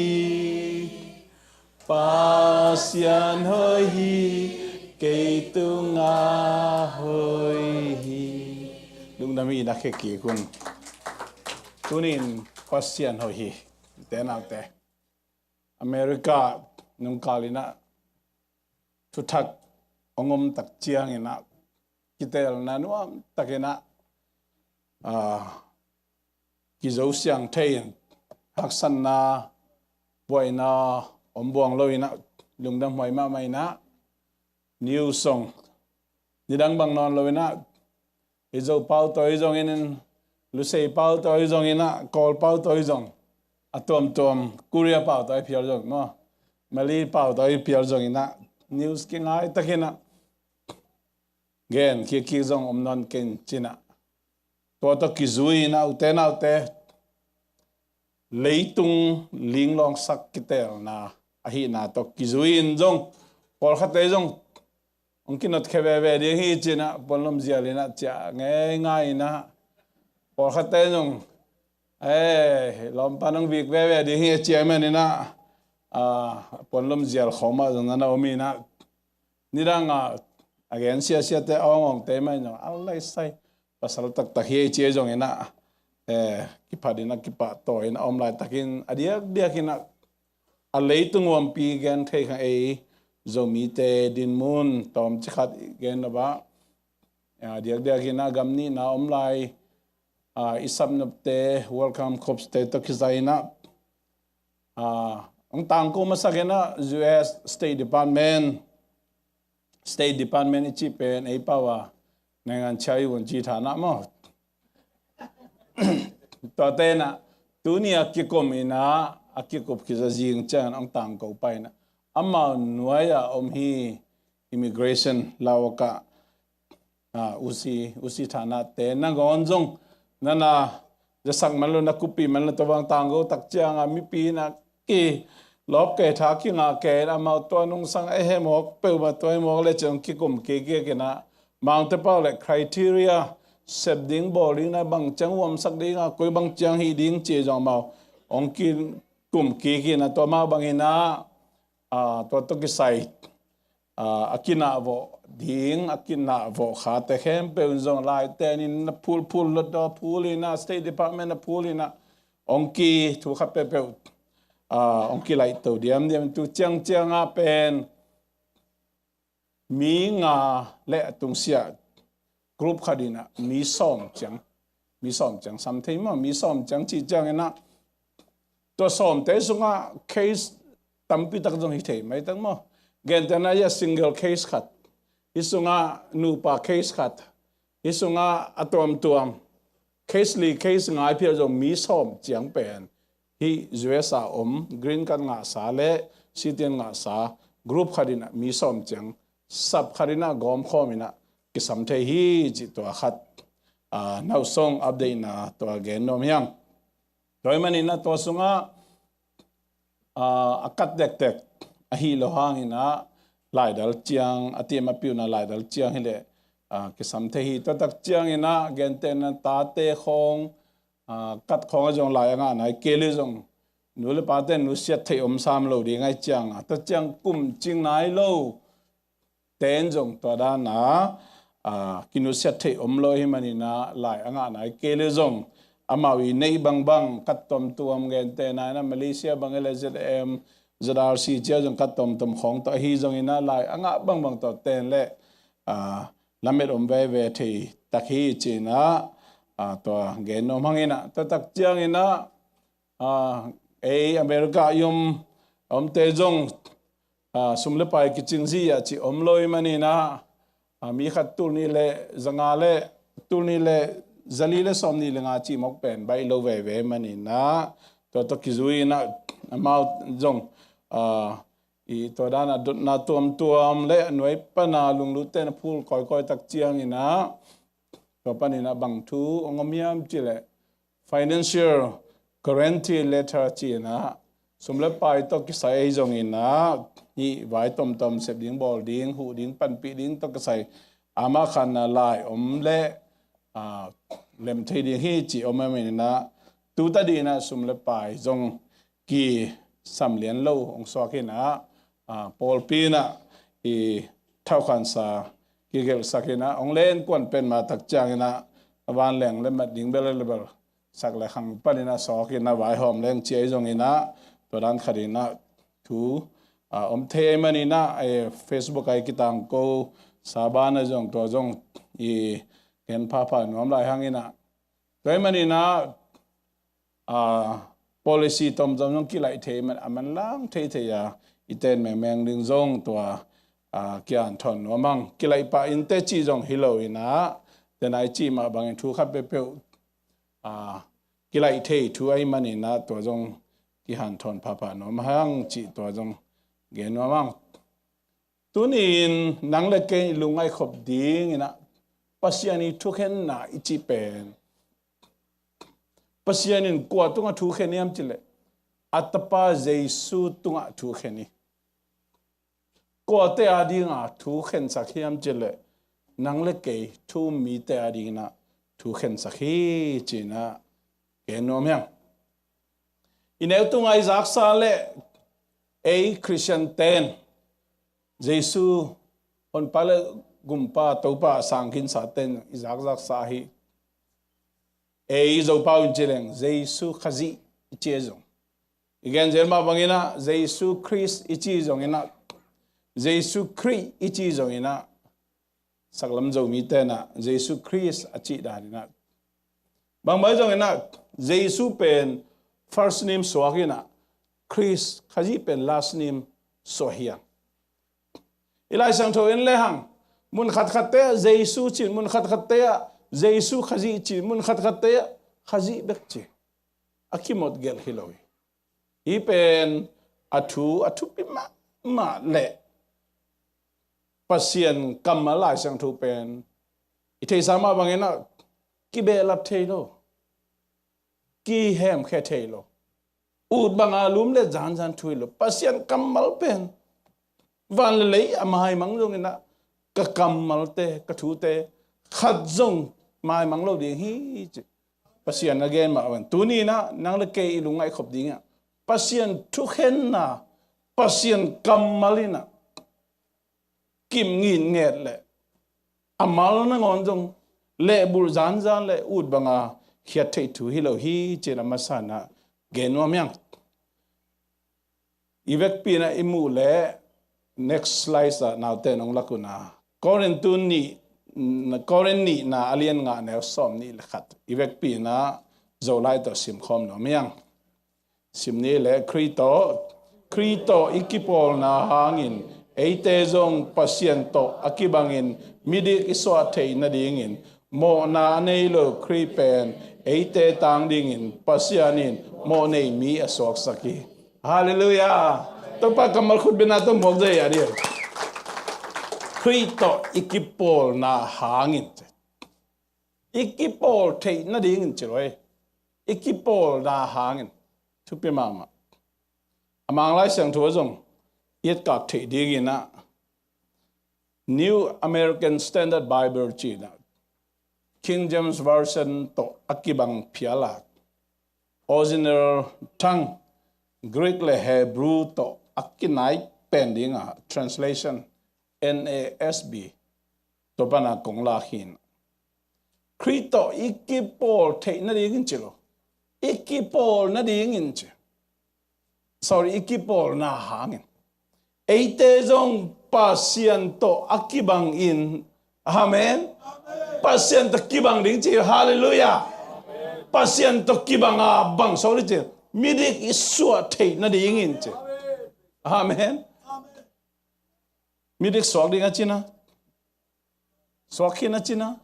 Pasian hoih hi. Kei tungah hoih hi. Lungdam hi, na khe kik un. Tuni-in Pasian hoih hi. Te naute, America nungkal in ah thuthak hong om tak ciangin ah kiteelna nuam takin ah, ah, kizo siang thei in, haksatna, buaina om buang lo in ah, lungdam huai mahmah in ah, news song nidang bang nawn lo in ah, i Zo pau tawi zongin, Lusei pau tawi zongin ah, Kawl pau tawi zong, a tuamtuam, Korea pau tawi phial zong maw, Malay pau tawi phial zongin ah, news kingai takin ah gen kik kik zong om nawn kei in, ci-in ah, tua tawh kizui in ah, ute naute, leitung linglawngsak kiteelna ahihna tawh kizui in zong, pawlkhatte zong hong kinotkhia veve ding hi, ci-in ah, puanlum zial in ah ciah ngeingai in ah, pawlkhatte zong, eh, lawmpa nong vik veve ding hi, ci ahih manin ah, ah, puanlum zial khawng mah zong na om in ah, nidang a, a gen siasiate, a awngawngte mah in zong, a laisai, pasal taktak hi ei, ci ei zongin ah, eh, kiphat in ah, kipahtawi in ah, a om laitakin, a diakdiakin ah, a leitung huampi gen thei kha ei, Zomite dinmun tawmcik khat i gen nop ah, a diakdiakin ah, gam nihna om lai, ah, i sapnopte, Welcome Corps-te tawh kizai in ah, ah, hong tangko masak in ah, U S State Department, State Department i cih pen ei pau a, နိုင်ငံခြားရေးဝန်ကြီးဌာန maw. Tuate in ah, tuni a kikum in ah, a kikup khit zing ciangin hong tangko pah in ah, amau nuai-a om hi, immigration, lau ka, ah, usi, usi thanate nangawn zong, nana zasak man lo, na kuppih man lo, tua bang tangko tak ciang a mipi in ah kilawp kei, tha kingah kei in ah, amau tua nungsang a hemawk peuhmah, tua hemawk le ciang kikum kik kik in ah, amau te pau le criteria, sep ding, bawl ding, na bang ciang huamsak ding a, koi bang ciang hih ding ci zong amau hong kikum kik in ah, tua mah bangin ah, ah, tua tawh kisai, ah, a kinah vawh ding, a kinah vawh khate khempeuh in zong laite in na phulphul lo, tua phul in ah, State Department na phul in ah, hong ki, thu khat peuhpeuh, ah, hong kilaihto diamdiam. Tu ciangciang ah pen mi nga le a tungsiah group khat in ah mi sawm ciang Mi sawm ciang sam thei maw, mi sawm ciang cih ciangin ah tua sawmte sungah case tampi tak zong hi thei mai tak maw. Gentehna ah single case khat, hih sungah nupa case khat, hih sungah a tuamtuam case li case nga i phial zong mi sawm ciang pen hih U S A om green card ngahsa le citizen ngahsa group khat in ah mi sawm ciang sap khat in ah gawmkhawm in ah kisam thei hi cih tua khat, ah, nausong update na tua gen nuam hi hang. Tua ahih manin ah tua sungah, ah, a kat dekdek ahi lo hangin ah laidal ciang, a tim a piuna laidal ciang hileh, ah, kisam thei hi. Tua tak ciangin ah gentehna tate khawng, ah, kat khawng ah zong lai a ngah nai kei le zong nu le pate nusiat theih om sam lo ding ahih ciangin ah tua ciang kum cing nai lo ten zong tua dan a, ah, kinusiat theih om lo ahih manin ah lai a ngah nai kei le zong amau i neih bangbang kat tuamtuam, gentehna in ah Malaysia bang e le Z M, Z R C cia zong kat tuamtuam khawng tawh ahi zongin ah lai a ngah bangbang tawh ten le, ah, lamet om veve thei tak hi ci-in ah, ah, tua gen nuam hang in ah, tua tak ciangin ah, ah, ei America i om, a omte zong, ah, sum le pai kicing zia ci om lo ahih manin ah, ah, mi khat tul nih le zanga le, tul nih le zali le sawmnih le nga ci mawk pen baih lo veve ahih manin ah, tua tawh kizui in ah amau zong, ah, i tua dan a dotna tuamtuam le a nuai pana lunglut ten a phul kawikawi tak ciangin ah, tua panin ah bang thu hong om hiam cih leh financial guarantee letter ci-in ah sum le pai tawh kisai ahi zongin ah hih vai tomtom sep ding, bawl ding, huh ding, panpih ding tawh kisai amah khan a lai om le, ah, lem thei ding hi ci om ahih manin ah tu ta ding in ah sum le pai zong kisam lian lo hong suak in ah, ah, pawlpi in ah i thauhkhansa kigelhsak in ah hong len kuan pen ma tak ciangin ah a vanleng le mat ding bel le bel sak le khang panin ah sawk in ah vaihawm leng ci ahi zongin ah tua dan khat in ah thu, ah, om thei ahih manin ah, eh, Facebook ah i kitangko sa ban ah zong tua zong i gen phapha nuam lai hang in ah tua ahih manin ah, ah, policy tomtom zong kilaih thei man, a manlang thei thei a, i ten mengmeng ding zong tua, ah, kihanthawn nuam hang. Kilaih pah in teh cih zong hi lo in ah, tena i cih mah bangin thu khat peuhpeuh, ah, kilaih thei thu ahih manin ah tua zong kihanthawn phapha nuam hang cih tua zong gen nuam hang. Tuni-in nang le kei i lungngaih khop ding in ah Pasian i thukhenna i cih pen, Pasian in kua tungah thu khen hiam cih leh a Tapa Jesu tungah thu khen hi. Kuate a dingah thu khensak hiam cih leh nang le kei thu um mite a dingin ah thu khensak hi ci-in ah gen nuam hi hang. I neu tungah i zaksa le ei Khristian ten Jesu Honpa le Gumpa Topa a sangkhinsa ten i zakzaksa hi. Ei Zopau in ci leng Jesu Khazih i ci zong, i gen zel mah bangin ah Jesu Khrist i ci zongin ah, Jesu Khrih i ci zongin ah, saklam Zomi ten ah Jesu Khrist a cih dan in ah, bangmah zongin ah Jesu pen first name suak in ah, Khrist Khazih pen last name suak hi hang. I Lai Siangtho en le hang, mun khatkhatte ah Jesu ci-in, mun khatkhatte ah Jesu Khazih ci-in, mun khatkhatte ah Khazih bek ci. A kimawt gelh hi lo hi. Hih pen a thu a thupi mahmah le Pasian kammal Lai Siangtho pen i theihsa mah bangin ah kibehlap thei lo, kihemkhia thei lo, ut banga lum le zanzan thu hi lo. Pasian kammal pen van le lei a maimang zongin ah ka kammalte, ka thute khat zong maimang lo ding hi ci Pasian a gen mah bang. Tuni in ah nang le kei i lungngaih khop dingah Pasian thukhenna, Pasian kammal in ah kim ngitnget le a mal nangawn zong lehbulh zanzan le ut banga khiat theih thu hi lo hi ci-in a masa in ah gen nuam hi hang. I vekpi in ah i muh leh next slide ah naute in hong lak un ah, Korintu nih Korin nihna a lian nga neu sawm nih le khat i vekpi-in ah Zolai tawh simkhawm nuam hiang. Sim ni le Khrih tawh, Khrih tawh i kipawlna hangin eite zong Pasian tawh a kibangin midik i suah theih nadingin mawhna a nei lo Khrih pen eite tang dingin Pasian in mawhnei mi a suaksak hi. Halleluiah. Topa kammal khutbetna tawh muak zia ding. Khrih tawh i kipawlna hangin, i kipawl theih nadingin ci lo hi. I kipawlna hangin. Thupi mahmah. A Mang Lai Siangtho ah zong i etkak theih dingin ah New American Standard Bible ci-in ah King James Version tawh a kibang phial a, original tongue Greek le Hebrew tawh a kinai pen ding a translation N A S B tawh pan a kong lak hi. Khrih tawh i kipawl theih nadingin ci lo, i kipawl nadingin ci. Sorry, i kipawlna hangin eite zong Pasian tawh a kibangin. Amen. Pasian tawh kibang ding ci. Halleluiah. Pasian tawh kibang a bang suak ding ci. Midik i suah theih nadingin ci. Amen. Midik suak ding a cina, suak khin a cina,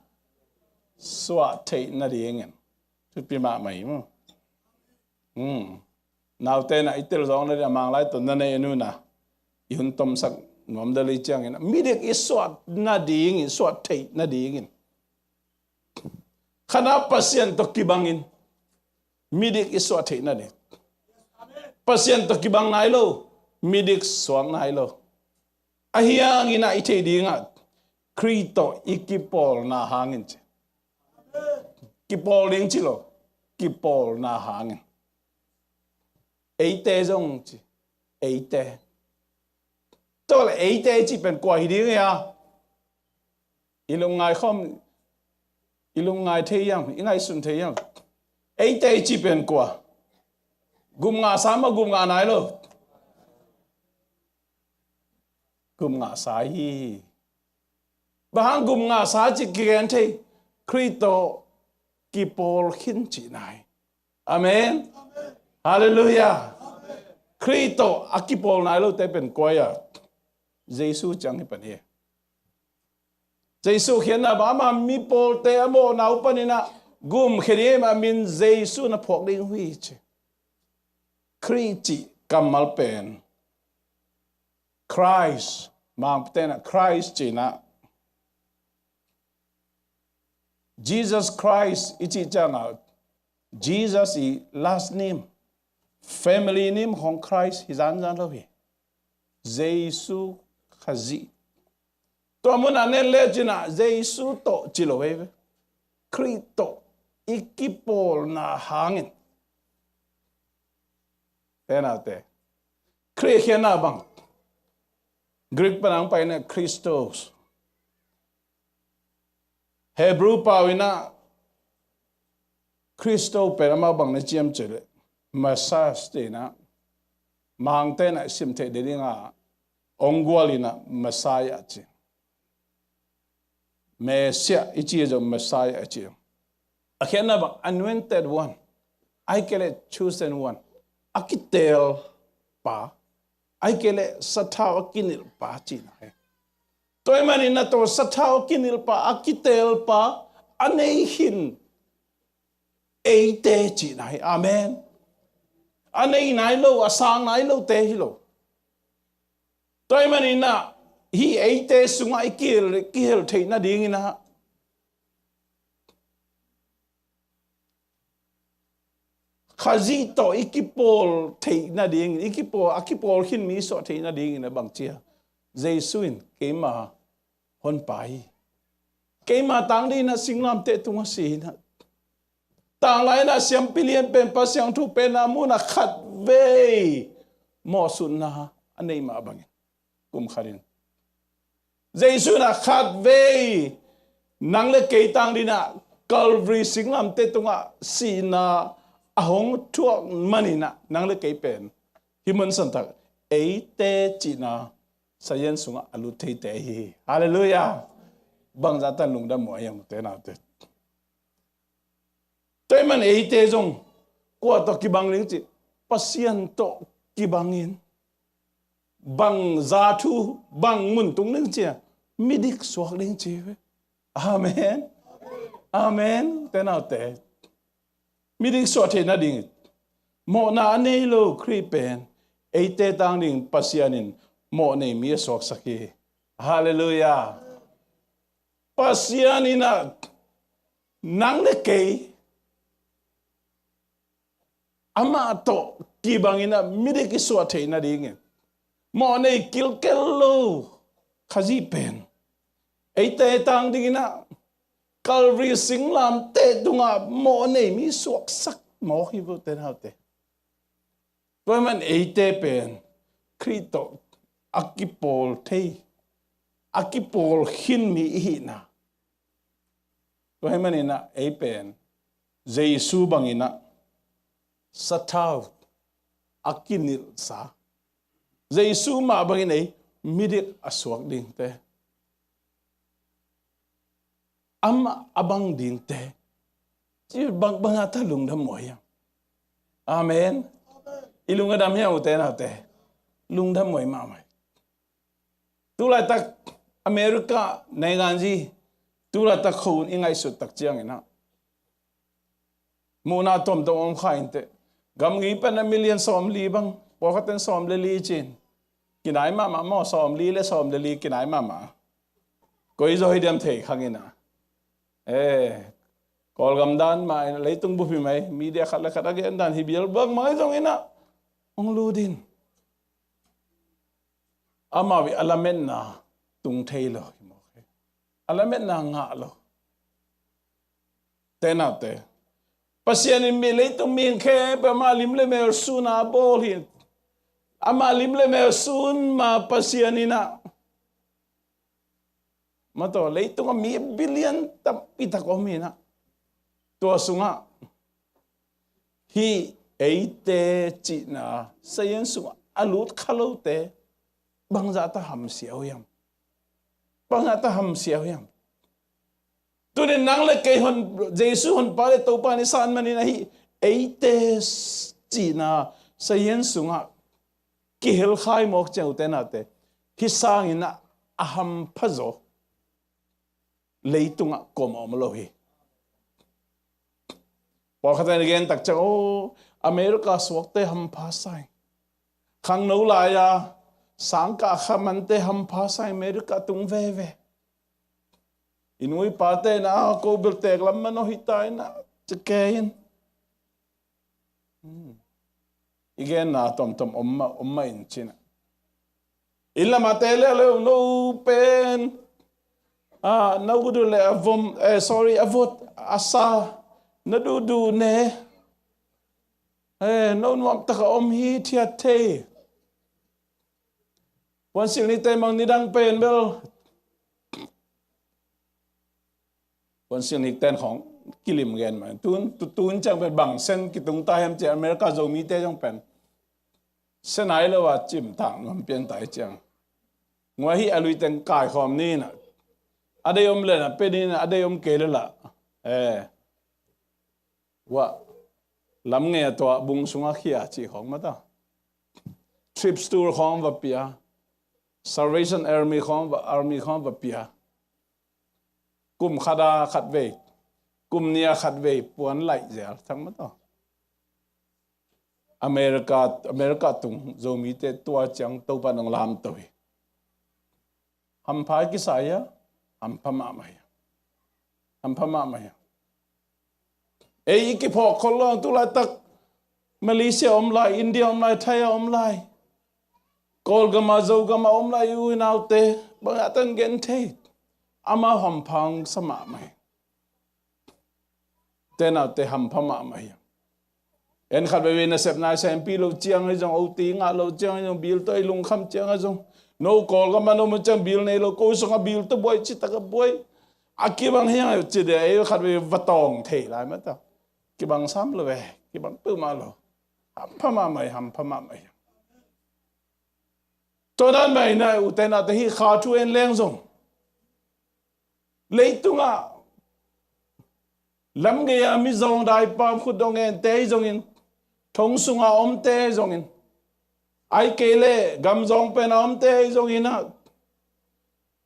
suah theih nadingin. Thupi mahmah hi maw. Hmm. Naute na i tel zawng nading a Mang Lai tawh na nei a nuna i hun tomsak nuam dali ciangin midik i suah nadingin, suah theih nadingin. Khatna Pasian tawh kibangin midik i suah theih nading. Pasian tawh kibang nai lo, midik suak nai lo. Ahi hangin ah i theih ding ah Khrih tawh i kipawlna hangin ci. Kipawl ding ci lo, kipawlna hangin. Eite zong ci, eite. Tua le eite ci pen kua hi ding hia? I lungngai khawm, i lungngai thei hiam, i ngaihsun thei hiam? Eite ci pen kua? Gum ngahsa maw, gum ngah nai lo? Gum ngahsa hi. Bang hang gum ngahsa ci kigen thei? Khrih tawh kipawl khin cihna hi. Amen. Halleluiah. Khrih tawh a kipawl nai lote pen kua hia? Jesu ciang hi pan hi. Jesu khiatna bang, ama mipawlte a mawhna uh panin ah gumkhia ding a min Jesu na phuak ding uh hi ci. Khrih cih kammal pen Christ, Mangpute in ah Christ ci-in ah Jesus Christ i cih ciangah, Jesus i last name, family name khong Christ hi zanzan lo hi. Jesu Khazih. Tua munah nen le cinah Jesu tawh ci lo hi ve. Khrih tawh i kipawlna hangin. Tenate. Khrih khiatna bang. Greek pan ang paina Christos. Hebrew pau inah Christo pen amau bang na ciam cih leh Messiah ci inah, Mangte inah sim theih ding a ong gual inah Messiah ci. Messiah i ci a zong Messiah i ci. A khiatna bang anointed one. Ahih kei leh chosen one. A kiteel pa. Ahih kei leh sathau a kinilh pa cihna hi. Tua ahih manin a tua sathau a kinilh pa, a kiteel pa, a nei khin eite cihna hi. Amen. A nei nai lo, a sang nai lote hi lo. Tua ahih manin a hih eite sungah i kihel, kihel theih nadingin a Khazih tawh i kipawl theih nadingin, i kipawl, a kipawl khin mi suah theih nadingin a bang ci a, Jesu in keima honpa hi. Keima tang dingin a singlamteh tungah si inah, tanglai inah siampi lian pen, Pasian thu pen a munah khatvei mawhsutna a neih mah bangin. Kum khatin Jesu inah khatvei nang le kei tang dinah Calvary singlamteh tungah sihna a hong thuak maninah nang le kei pen hih mun santak eite cihna sayan sungah a lut theite hi. Halleluiah. Bangzah tan lungdam uh a hiam, ute naute? Tua ahih man eite zong kua tawh kibang ding ci, Pasian tawh kibangin, bangzah thu, bang mun tung ding ci a, midik suak ding ci ve. Amen. Amen. Ute naute, midik suah theih nading mawhna a nei lo Khrih pen eite tang ding Pasian in mawh nei mi a suaksak hi. Halleluiah. Pasian in ah nang le kei amah tawh kibangin ah midik i suah theih nadingin mawh nei kilkel lo Khazih pen eite tang dingin ah Calvary singlamteh tungah mawh nei mi suaksak mawk hi, ute naute. Tua ahih man eite pen Khrih tawh a kipawl thei, a kipawl khin mi i hihna. Tua ahih manin ah ei pen Jesu bangin ah sathau a kinilhsa, Jesu mah bangin ei midik a suak dingte, amah a bang dingte, ci bang, bangah ta lungdam uh hiam? Amen. I lung a dam hiam, ute naute? Lungdam uh mahmah. Tulaitak America naiganzi, tulaitak khua hun i ngaihsut tak ciangin ah muhna tuamtuam om kha inteh. Gamgi pan a million sawmli bang, pawlkhat in sawm le li cin. Kinai mahmah maw, sawmli le sawm le li kinai mahmah. Koi zaw hi diam thei khang in ah. Eh, Kawlgam dan mah in leitung bup hi mai, media khat le khat a gen dan hi bial bang mai zong in ah hong lut in. Amau i a lametna tung thei lo hi mawk hi. A lametna ngah lo. Ute naute, Pasian in mi, leitung mi khempeuh ama lim le mel sun a bawl hi. Ama lim le mel sun ma Pasian in ah, mataw, leitungah mi billion tampi tak om hi in ah, tua sungah hih eite cihna sayan sungah a lut kha lote bangzah ta hamsia uh hiam? Bangzah ta hamsia uh hiam? Tunin nang le kei hon, Jesu honpa le Topa ni san manin ahi eite cihna sayan sungah kihel kha hi mawk ciang, ute naute, hih sangin ah a hampha zaw leitungah kuamah om lo hi. Pawlkhat in gen tak ciang, oh, America suakte hampha sa ing. Khangno lai-a sangkah kha mante hampha sa ing, America tung veve. I nu i pate in ah ko bel teek lam man aw hi ta in ah, ci kei in. Hmm. I genna tomtom om mah, om mah in cin ah. Inn lamah te leuleu, no pen, ah, na gudu le a vom, eh, sorry, a vot, a sa, na duhduh ne. Eh, no nuamtak a om hithiat thei. Puansilh nikte mang nidang pen bel, puansilh nikten khawng kilim gen mah. Tun, tu, tun ciang pen bang sen kitung ta hiam ci a, America Zomite zong pen sen ai lo a cimtak nuam pian ta hi ciang. Nguai hi a lui teng kaikhawm ni in ah, a dei om le na pe ni in ah, a dei om kei le lah, eh, uah, lam ngei a tuah bung sungah khia cih khawng mata. Trip tour khawng va pia. Salvation Army khawng va, Army khawng va pia. Kum khat a khat vei, kum nih a khat vei puan laih zel thang mata. America, America tung Zomite tua ciang Topa nong lamto hi. Hampha i kisa hia? Hampha mahmah hia? Hampha mahmah hia? Ei i kiphawk khol lo, tu laitak Malaysia om lai, India om lai, Thai a om lai, Kawlgam a, Zogam a om lai i u i naute, bang a tan gen thei. Amau hampha hong sa mahmah hi. Te naute, hampha mahmah hi. En khat veivei nasep nai sa, en pi lo ciang hi zong, oti ngah lo ciang hi zong, bil tawh i lungkham ciang hi zong, no Kawlgam a no mu ciang bil nei lo, ko sungah bil tawh buai, citak a buai. A kibang hi hang ci dia, ei khat veivei va tawng thei lai mata. Kibang sam lo ve, kibang peuhmah lo. Hampha mahmah hi, hampha mahmah hi. Tua dan mah hi na, ute naute, hih kha thu en leng zong Leitungah lamgei-a mizawng daipam khutdawh ngente ahi zongin, thong sunga omte ahi zongin, ahih kei leh gamzawng pena omte ahi zongin ah,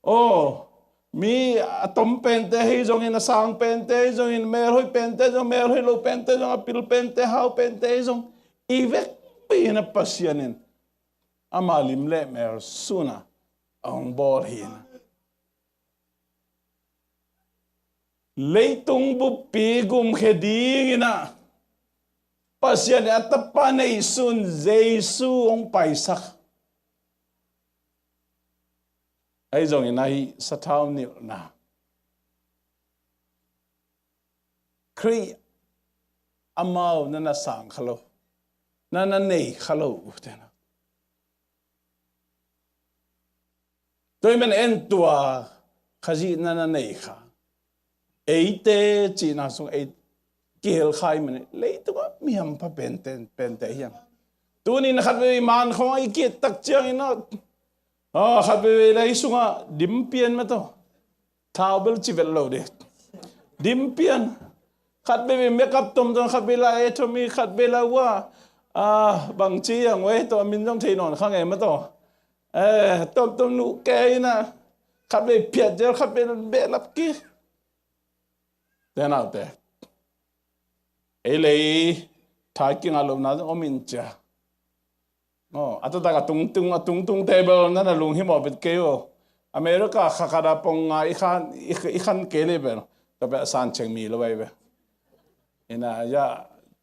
aw, mi a tom pente ahi zongin, a sang pente ahi zongin, melhoih pente zong, melhoih lo pente zong, a pil pente, hau pente ahi zong, i vekpi-in ah Pasian in ama lim le mel sunah a hong bawl hi-in ah, leitung buppi gumkhia dingin ah Pasian in a tapa neisun Jesu hong paisak. Ahi zongin ah hih sathau nilhna, Khrih amau na na sang kha lo, na na nei kha lo, ute na. Tua ahih manin en tua, Khazih na na nei kha. Eite cihna sung ei kihel kha ahih manin leitungah mi hampha pente, pente hiam. Tuni-in khatveivei man khawng i ki-et tak ciangin ah, ah, khatveivei lei sungah dim pian mah tawh. Thau bel ci vet lo ding. Dim pian. Khatveivei makeup tomtom, khatveivei la atomy, khatveivei la ua, ah, bangci a ngoi tawh a min zong thei nawn kha ngei mah tawh. Eh, tomtom nuh kei-in ah, khatvei phiat zel, khatvei behlap kik. Te naute, ei lei tha kingah lohna zong om in cia. Aw, a taktak a tungtung, a tungtung table na na lunghimawh bet kei uh. America kha khat a pong nga i khan, i, i khan kei leh bel, tua pen a san ceng mi lo vai ve. Ina ya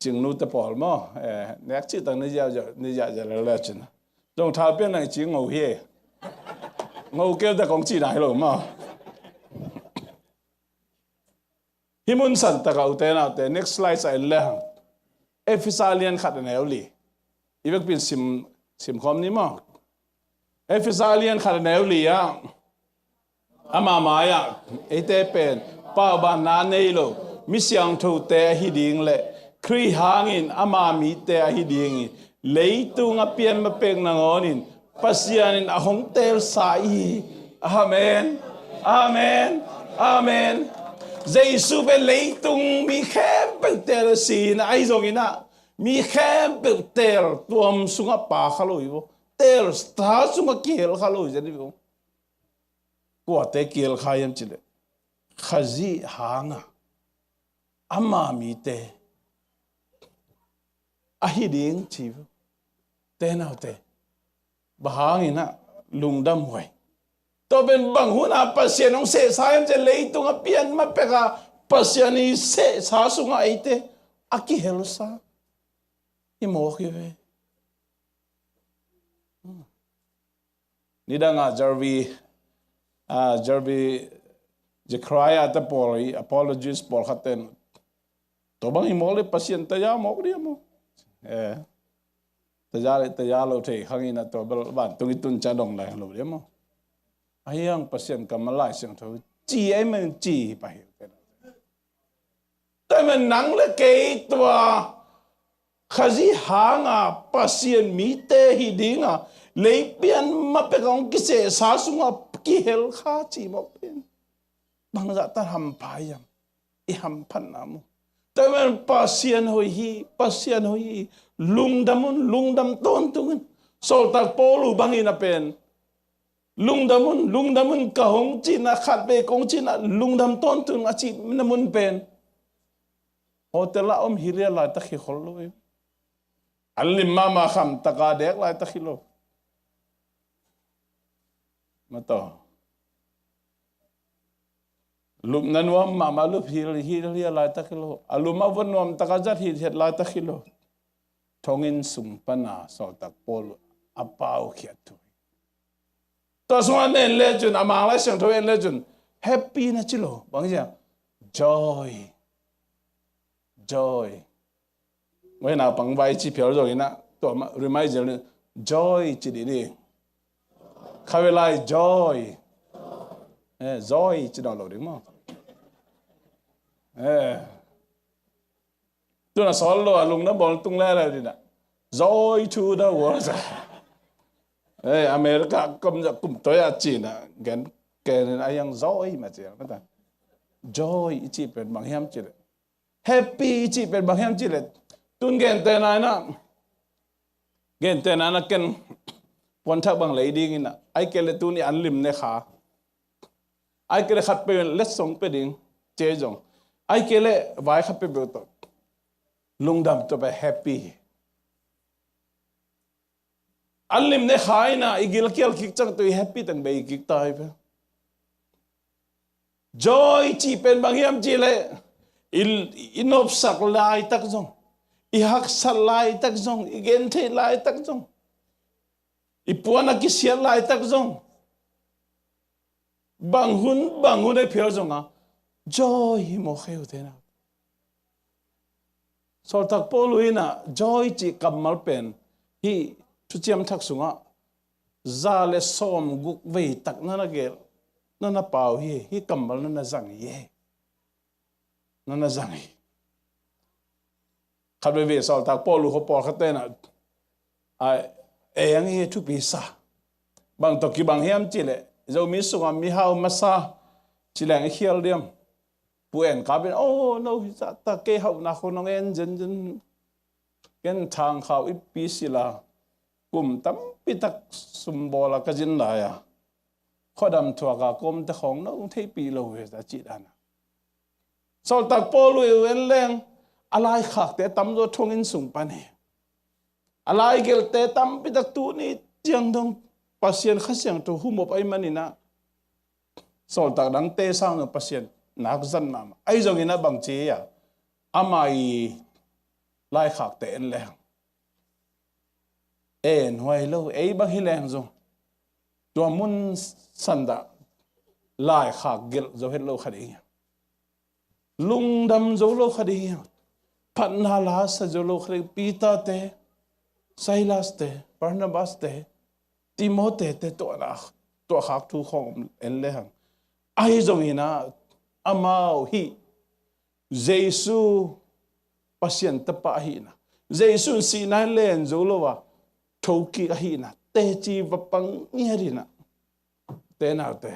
cingnu te pawl maw, eh, nek cih tak ni ya, ya, ni ya, ya le le cin. Zong thau pian nang cing ngo hi. Ngo keu te kong cih nai lo maw. Hih mun san takah ute naute, next slide ah en le hang. Efesa lian khat a neu li. I vekpi-in sim, sim khawm ni maw. Efesa lian khat a neu li ah, ama mai-ah eite pen paubanna nei lo mi siangthote ahi ding le Khrih hangin ama mite ahi dingin leitung a pian ma pek nangawnin Pasian in a hong teelsa i hi. Amen. Amen. Amen. Jesu pen leitung mi khempeuh teel a si-in ahi zongin ah, mi khempeuh teel tuam sungah pha kha lo hi vo. Teelsa sungah kihel kha lo hi zen hi vo. Kuate kihel kha hiam cih leh Khazih hanga ama mite ahi ding ci vo. Te naute, bang hangin ah lungdam huai. Tua pen bang hun a Pasian hong sehsa hiam cih leh leitung a pian ma pek a Pasian i sehsa sungah eite a kihelsa i mawk hi ve. Nidang a Jarvi, a, Jarvi Zechariah te pawl i apologist pawlkhat ten, tua bang hi mawk le Pasian taya mawk dia maw. Eh. Taya le taya lo thei khang in a tua bel vantung i tun cia dong lai lo dia maw. Ahi hang Pasian kammal Lai Siangtho ci ei man ci hi pah hi. Tua man nang le kei tua Khazih hanga Pasian mite hi dinga leipian ma pek hong kisehsa sunga kihel kha ci mawk pen. Bangzah ta hampha hiam? I hamphatna mu. Tua man Pasian hoih hi, Pasian hoih hi. Lungdam un, lungdam tawntung un. Sawltak Paul uh bangin a pen. Lungdam un, lungdam un ka hong cihna khat vei kong cihna lungdam tawntung a cihna mun pen. Hotel a om hi ria laitak hi khol lo. An lim mahmah kham taka dek laitak hi lo. Mataw. Lupna nuam mahmah lup hi, hi, hi laitak hi lo. A lum a vot nuam taka zat hi het laitak hi lo. Thonginn sung pana sawltak Paul a paukhiat thu. Tua sungah na en lecun, a Manglai Siangtho en lecun, happy na ci lo. Bang hiam? Joy. Joy. Wai naupang vai ci phial zongin ah, tua mah, remind zel ni, joy ci dih ni. Khavelai joy. Eh, joy ci dong lo ding maw. Eh. Tuna sawl lo a lungna bawl tung lele dina. Joy to the world. Hey, America kum ja kum toya cina gen kenin ayang joy ma cina mata. Joy i cih pen bang hiam cih leh, happy i cih pen bang hiam cih leh, tun gentehna in ah, gentehna in ah ken puanthak bang lei ding in ah, ahih kei leh tuni an lim ne kha, ahih kei leh khat peuh in letsong pia ding ci zong, ahih kei leh vai khat peuhpeuh tawh lungdam tawh pen happy hi. An lim ne kha in ah i gilkial kik ciang tawh i happy teng bei kik ta hi pen. Joy cih pen bang hiam cih leh, i, i nopsak laitak zong, i haksat laitak zong, i gentheih laitak zong, i puan a kisiat laitak zong, bang hun bang hun a phial zong a, joy hi mawk hi uh te na. Sawltak Paul in ah joy cih kammal pen hih Thuciam Thak sungah za le sawmguk vei tak na na gelh, na na pau hi. Hih kammal na na zang hi. Na na zang hi. Khat veve sawltak Paul uh khua pawlkhat in ah, a, eng hi thupi sa. Bang tawh kibang hiam cih leh, Zomi sungah mihau masa ci leng i khial diam? Pu En Kap in, "Oh, no, hi zahtak kei hauhna khong nong en zenzen. Ken Thang Khau i pi sila, kum tampi tak sumbawl a ka zin lai a, khuadam thuak a kawmte khong nong theihpih lo hi," a cih dan a. Sawltak Paul uh i en leng, a laikhakte tamzaw thong inn sung pan hi. A laigelhte tampi tak tuni ciang dong Pasian Kha Siangtho humop ahih manin ah, sawltak dangte sang zong Pasian nak zat mahmah. Ahi zongin ah bang ci a, ama i laikhakte en leng, en huai lo, ei bang hi leng zong, tua mun sangah laikhak gelh zo het lo kha ding hi. Lungdam zo lo kha ding hi. Phatna la sa zo lo kha ding. Peter te, Silas te, Barnabas te, Timote te tuahna, tuahkhak thu khong en lehang. Ahi zongin ah, amau hih Jesu Pasian tapa ahihna, Jesu in sihna len zo lo a thokik ahihna teci va pang ngiat in ah, te naute,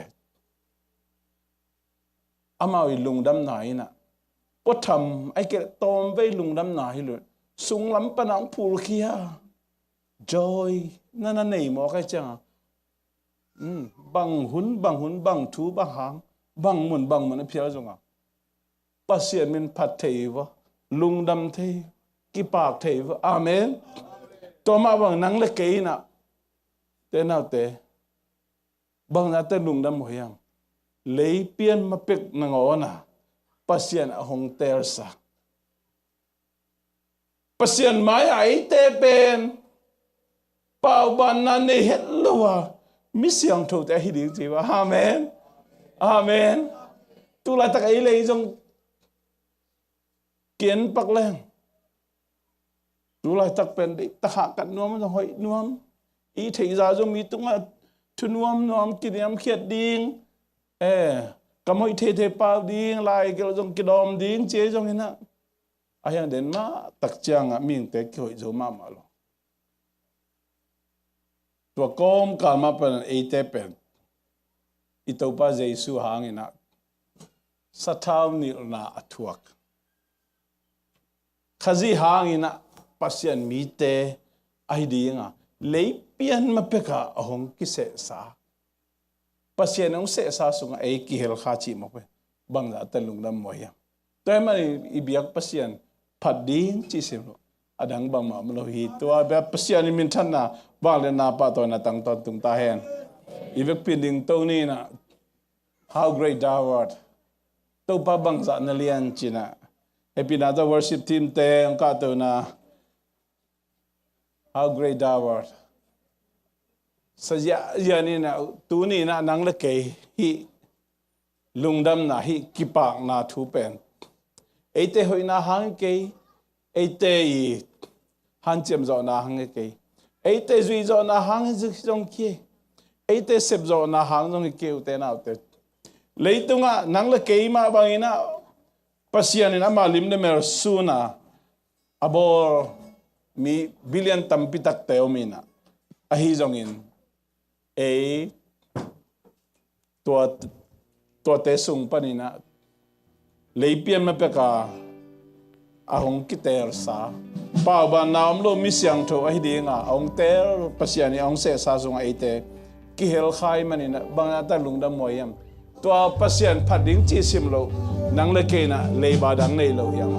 amau i lungdamna in ah, puatham ahih kei leh tawmvei lungdamna hi lo, sunglam pan a hong phulkhia joy na na nei mawk ahih ciangin, um, bang hun, bang hun, bang thu, bang hang, bang mun, bang mun a phial zongin, Pasian min phat thei uh a, lungdam thei, kipak thei uh a. Amen. Tua mah bang nang le kei in ah, te naute, bang zahta lungdam uh hiam? Lei pian ma pek nangawn a Pasian a hong telsa, Pasian mai-ah eite pen paubanna nei het lo a mi siangthote ahi ding ci uh a. Amen. Amen. Tu laitak ei lei zong ki-en pak leng, tu laitak pen deihtak hahkat nuam, zong hoih nuam, i theihsa zong mi tungah thu nuamnuam kiniamkhiat ding, eh, kam hoih theithei pau ding, laigelh zong kidawm ding ci ei zongin ah, a hiang den mah tak ciangah mihingte kihoih zo mahmah lo. Tua kawmkal mah pan eite pen i Topa Jesu hangin ah sathau nilhna a thuak, Khazih hangin ah Pasian mite ahi ding a, lei pian ma pek a hong kisehsa, Pasian hong sehsa sungah ei kihel kha cih mawk pen bang zahta lungdam uh hiam? Tua ahih manin i biak Pasian phat ding cih sim lo, a dang bangmah om lo hi. Tua bek Pasian i minthanna, vangliatna, pahtawina tang tawntung ta hen. I vekpi in dingto ni in ah, "How great thou art." Topa bangzah na lian ci in ah, hehpihna tawh worship team te hong kahtona, "How great thou art." Sa ziahziah ni in ah, tuni in ah nang le kei hih lungdamna, hih kipakna thu pen eite hoihna hang hi kei, eite i hanciam zawhna hang hi kei, eite zuih zawhna hang hi zong kei, eite sep zawhna hang zong hi kei, ute naute. Leitungah nang le kei mah bangin ah Pasian in ama lim le mel sun a a bawl mi billion tampi takte om in ah, ahi zongin ei tua, tuate sung panin ah Leipian ma peka a hong kitelsa, paubanna om lo mi siangtho ahi dinga a hong tel Pasian in a hong sehsa sungah eite kihelkhai manin bangzah ta lungdam huai hiam? Tua Pasian phat ding cih sim loh nang le kei in leiba dang nei lo hiam?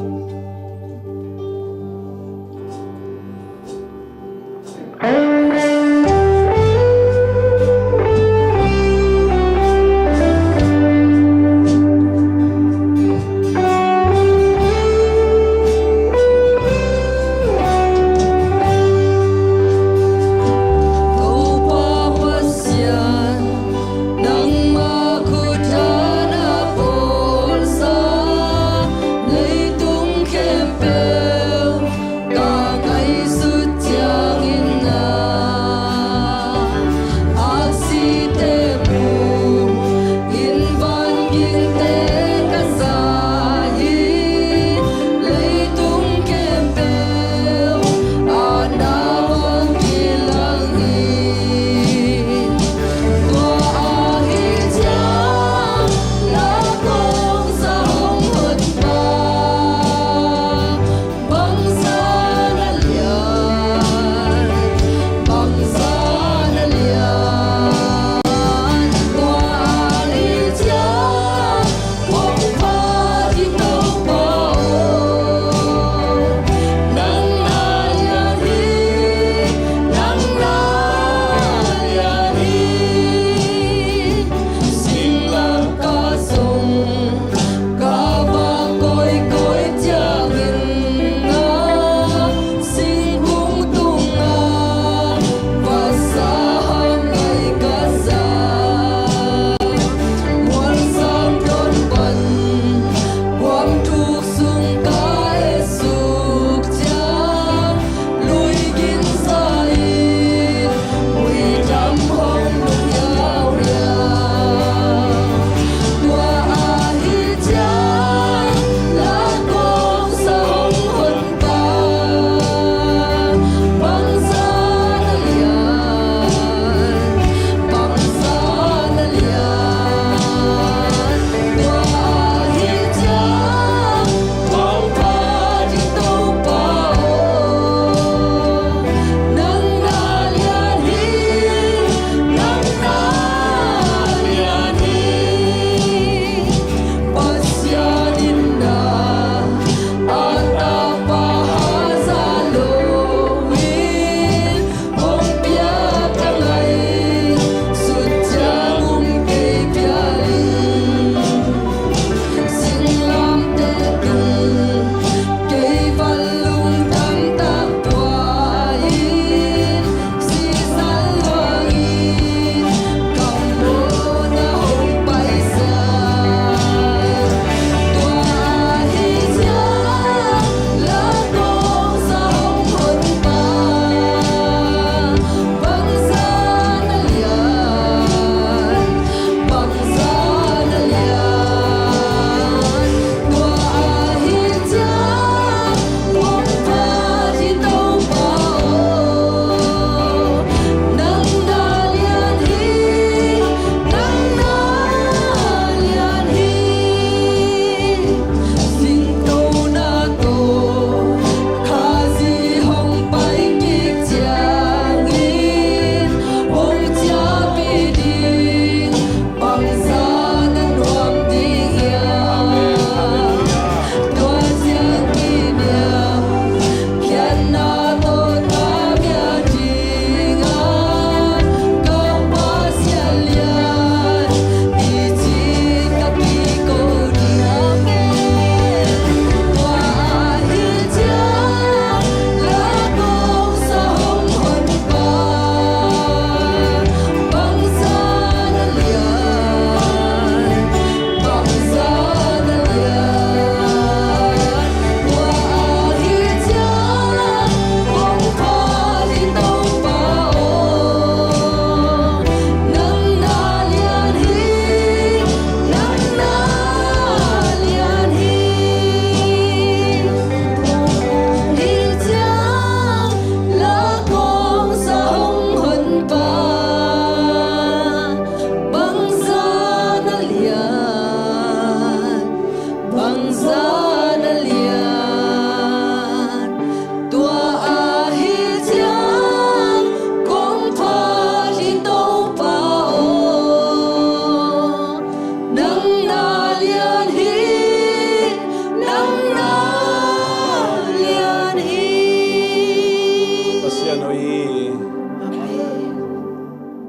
Topa Pasian, nangmah khut tawh na pawlsa, leitung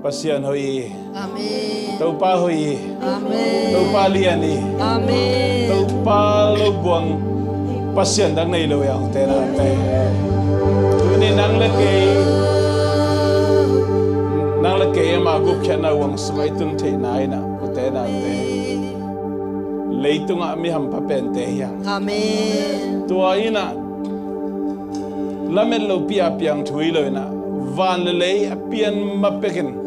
Pasian hoih hi. Amen. Topa hoih hi. Amen. Topa lian hi. Amen. Topa lo buang Pasian dang nei lo hi hang te nate. Tuni nang le kei, nang le kei ama gupkhiatna huang sungah i tun theihna in ah, ute nate, leitungah mi hampha pente hi hang. Amen. Tua in ah lamet lopi a piang thu hi lo in ah, van le lei a pian ma pekin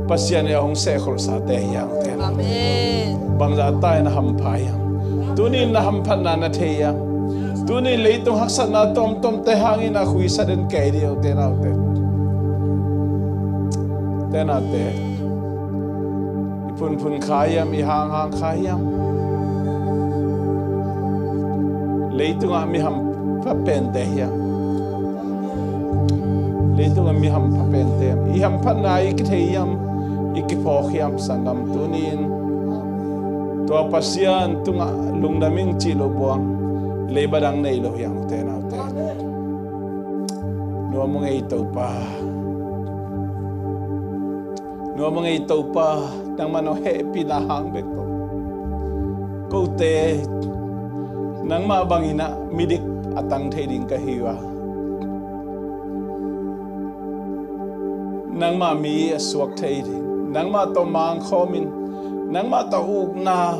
Pasian in a hong sehkholhsate hi hang te. Amen. Bangzah ta in a hampha hi hang. Tuni in na hamphatna na thei hi hang. Tuni leitung haksatna tuamtuamte hangin a khuisa den kei dih, ute naute. Ute naute, i phunphun kha hiam, i hanghang kha hiam? Leitungah mi hampha pente hiam? Leitungah mi hampha pente hiam? I hamphatna i kithei hiam, i kiphawk hiam? Sanggam, tuni in tua Pasian tungah lungdam ing cih lo buang leiba dang nei lo hi hang, ute naute. Nuam ung ei Topa. Nuam ung ei Topa, nangmah nong hehpihna hang bek tawh kote nangmah bangin ah midik a tang thei ding ka hi uh a, nangmah mi a suak thei ding, nangmah tawh mangkhawmin, nangmah tawh ukna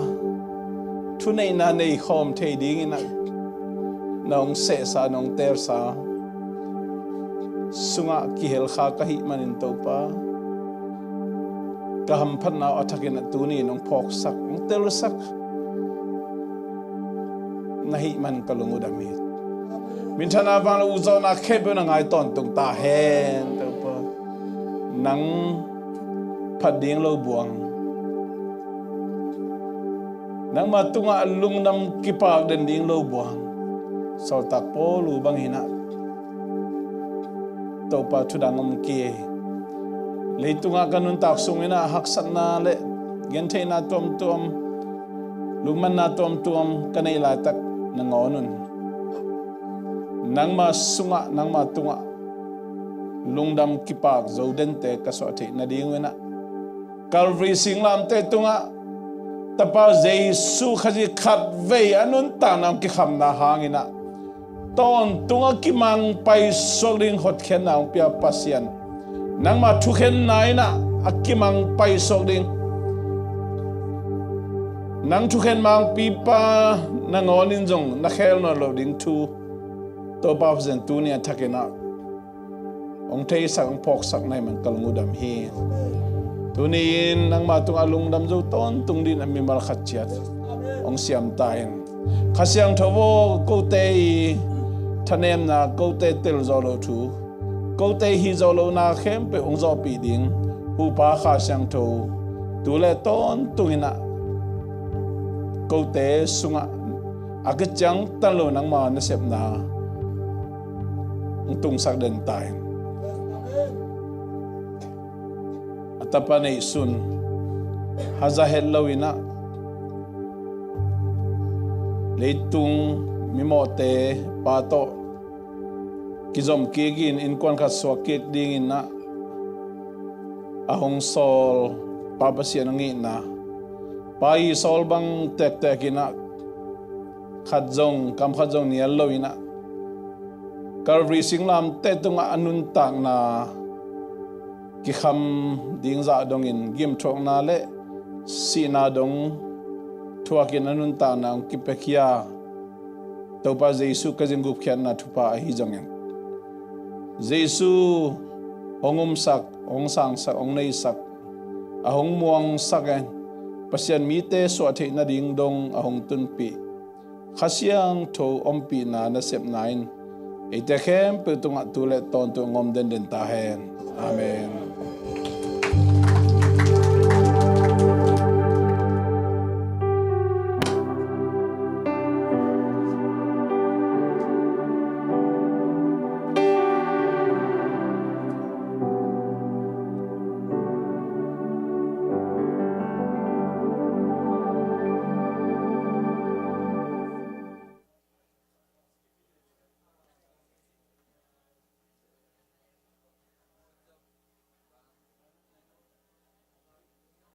thuneihna neikhawm thei dingin ah nong sehsa, nong teelsa sungah kihelkha ka hih manin Topa, ka hamphatna uh a thakin ah tuni nong phawksak, nong telsak na hih man ka lung uh dam hi. Minthanna, vanglian, ukzawhna khempeuh na ngai tawntung ta hen Topa. Nang phat ding lo buang, nangmah tungah lungdam kipak den ding lo buang, sawltak Paul uh bangin ah Topa, thudang om kei. Leitungah ka nuntak sungin ah haksatna le gentheihna tuamtuam, lungmanna tuamtuam ka neih laitak nangawn un nangmah sungah, nangmah tungah lungdam kipak zo dente ka suah theih nading uh in ah, Calvary singlamteh tungah Tapa Jesu Khazih khatvei a nuntakna hong kikhamna hangin ah tawntungah kimang paisuak ding hotkhiatna hong pia Pasian, nangmah thukhenna in ah a kimang paisuak ding, nang thukhen mangpipa nangawn in zong na khel nawn loh ding thu Topa Pasian tuni a thakin ah hong theisak, hong phawksak na hih man ka lung uh dam hi. Tuni in nangmah tungah lungdam zo tawntung dingin a mimal khat ciat hong siam ta in. Kha Siangtho aw, kote i thanemna, kote tel zawh loh thu, kote hih zawh lohna khempeuh hong zawhpih ding Huhpa Kha Siangtho tu le tawntung in ah kote sungah a kiciangtan lo nangma nasepna hong tungsak den ta in. A tapa neihsun haza het lo in ah leitung mimawhte pa tawh kizom kik in innkuan khat suak kik dingin ah a hong sawl Pa Pasian hong itna, pa i sawl bang tektek in ah khat zong, kam khat zong nial lo in ah Calvary singlamteh tungah a nuntakna kikham ding zah dongin gimthuakna le sihna dong thuakin a nuntakna hong kipiakhia Topa Jesu Khazih gupkhiatna thupha ahi zongin, Jesu hong umsak, hong sangsak, hong neisak, a hong muangsak in Pasian mite suah theih nading dong a hong tunpih Kha Siangtho ompihna nasepna in eite khempeuh tungah tu le tawntung hong om denden ta hen. Amen.